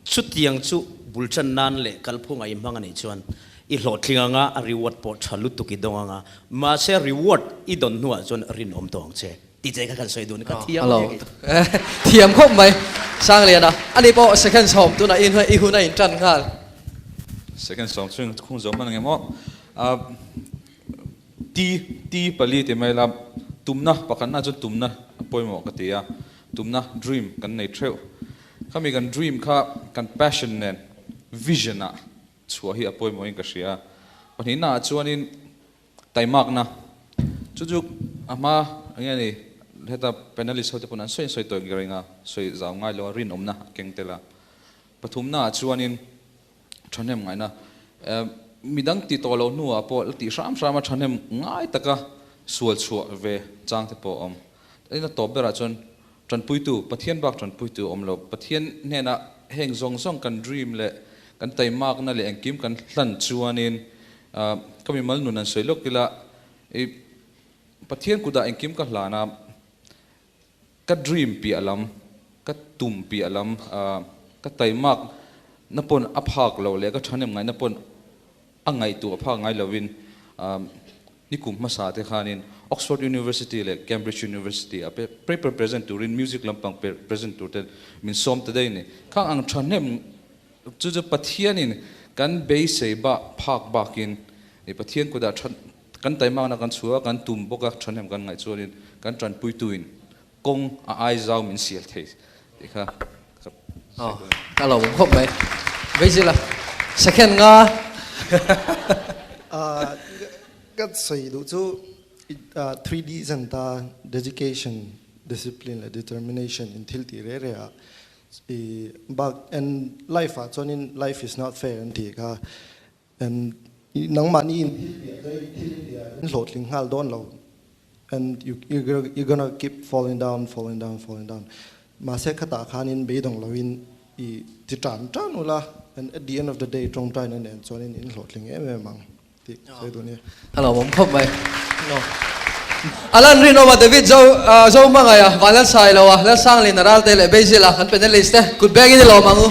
Chutiang chu bul tan nan leh kalphunga i hmang a nih chuan i hlawhtling anga a reward pawh tha lutuk i dawng anga, mahse reward i dawn hnuah chuan rinawm tawh ang che tih che kha kan sawi dun ka thiam hle kei. Thiam khawp mai Sangliana, ani pawh second sawm tunah i hun a intan nghal. Second sawm chu khung zawm hman ang em aw. Ti, ti pali ti mai la, tumna, pakhatna chuan tumna a pawimawh ka ti a, tumna, dream, kan nei theuh. Khami kan dream kha kan passion nen vision ah chhuah hi a pawimawhin ka hria a. Pahnihna ah chuanin taimakna, chu chu a hma eng nge ni heta panelist hote pawn an sawi sawi tawh eng a, sawi zau ngai lo a, rinawmna a keng tel a. Pathumna ah chuanin Thahnem ngaihna, Midang ti tawh lo hnuah pawh la tih hram hram a thahnem ngai taka sual chhuah ve chang te pawh a awm. Tin a tawp berah chuan tanpuitu, Pathian bak tanpuitu a awm lo. Pathian hnenah heng zawng zawng kan dream leh kan taimakna leh engkim kan hlan chuanin ka mimal nun an sawi lawk ila i Pathian kutah engkim ka hlan a. Ka dream piah lam, ka tum piah lam, ka taimak na pawn a phak loh leh ka thahnem ngaihna pawn a ngaihtuah phak ngai lovin nikum hmasa te khanin Oxford University leh Cambridge University ah paper present turin music lampang present tur te min sawm ta daih a ni. Khang ang thahnem chu chu Pathianin kan beisei bak phak bakin Pathian kutah Kan taimakna kan chhuah a, kan tum bawk a, thahnem kan ngaih chuanin kan tanpuituin kawng a ai zau min sial thei tih kha ka sawi dawn. Ka lo awm khawp mai. Beizila, second nga. Ka sawi duh chu 3D zan ta dedication, discipline leh determination in thil tih reh reh a i bak and life ah chuanin life is not fair an tih kha And nangmahni in thil piah daih thil piah in hlawhtling nghal dawn lo and you you gonna keep falling down falling down falling down mahse khatah khanin beidawng loin i ti tan tan ula and at the end of the day tawngtaina nen chuanin in hlawhtling em em ang tih sawi duh nia. A lo awm khawp mai. Alan Rinawma, David Zo Zohmangaia, Vanlalsailoa, Lalsanglina Ralte leh Basil-a kan panelist te kut bengin i lawm ang u.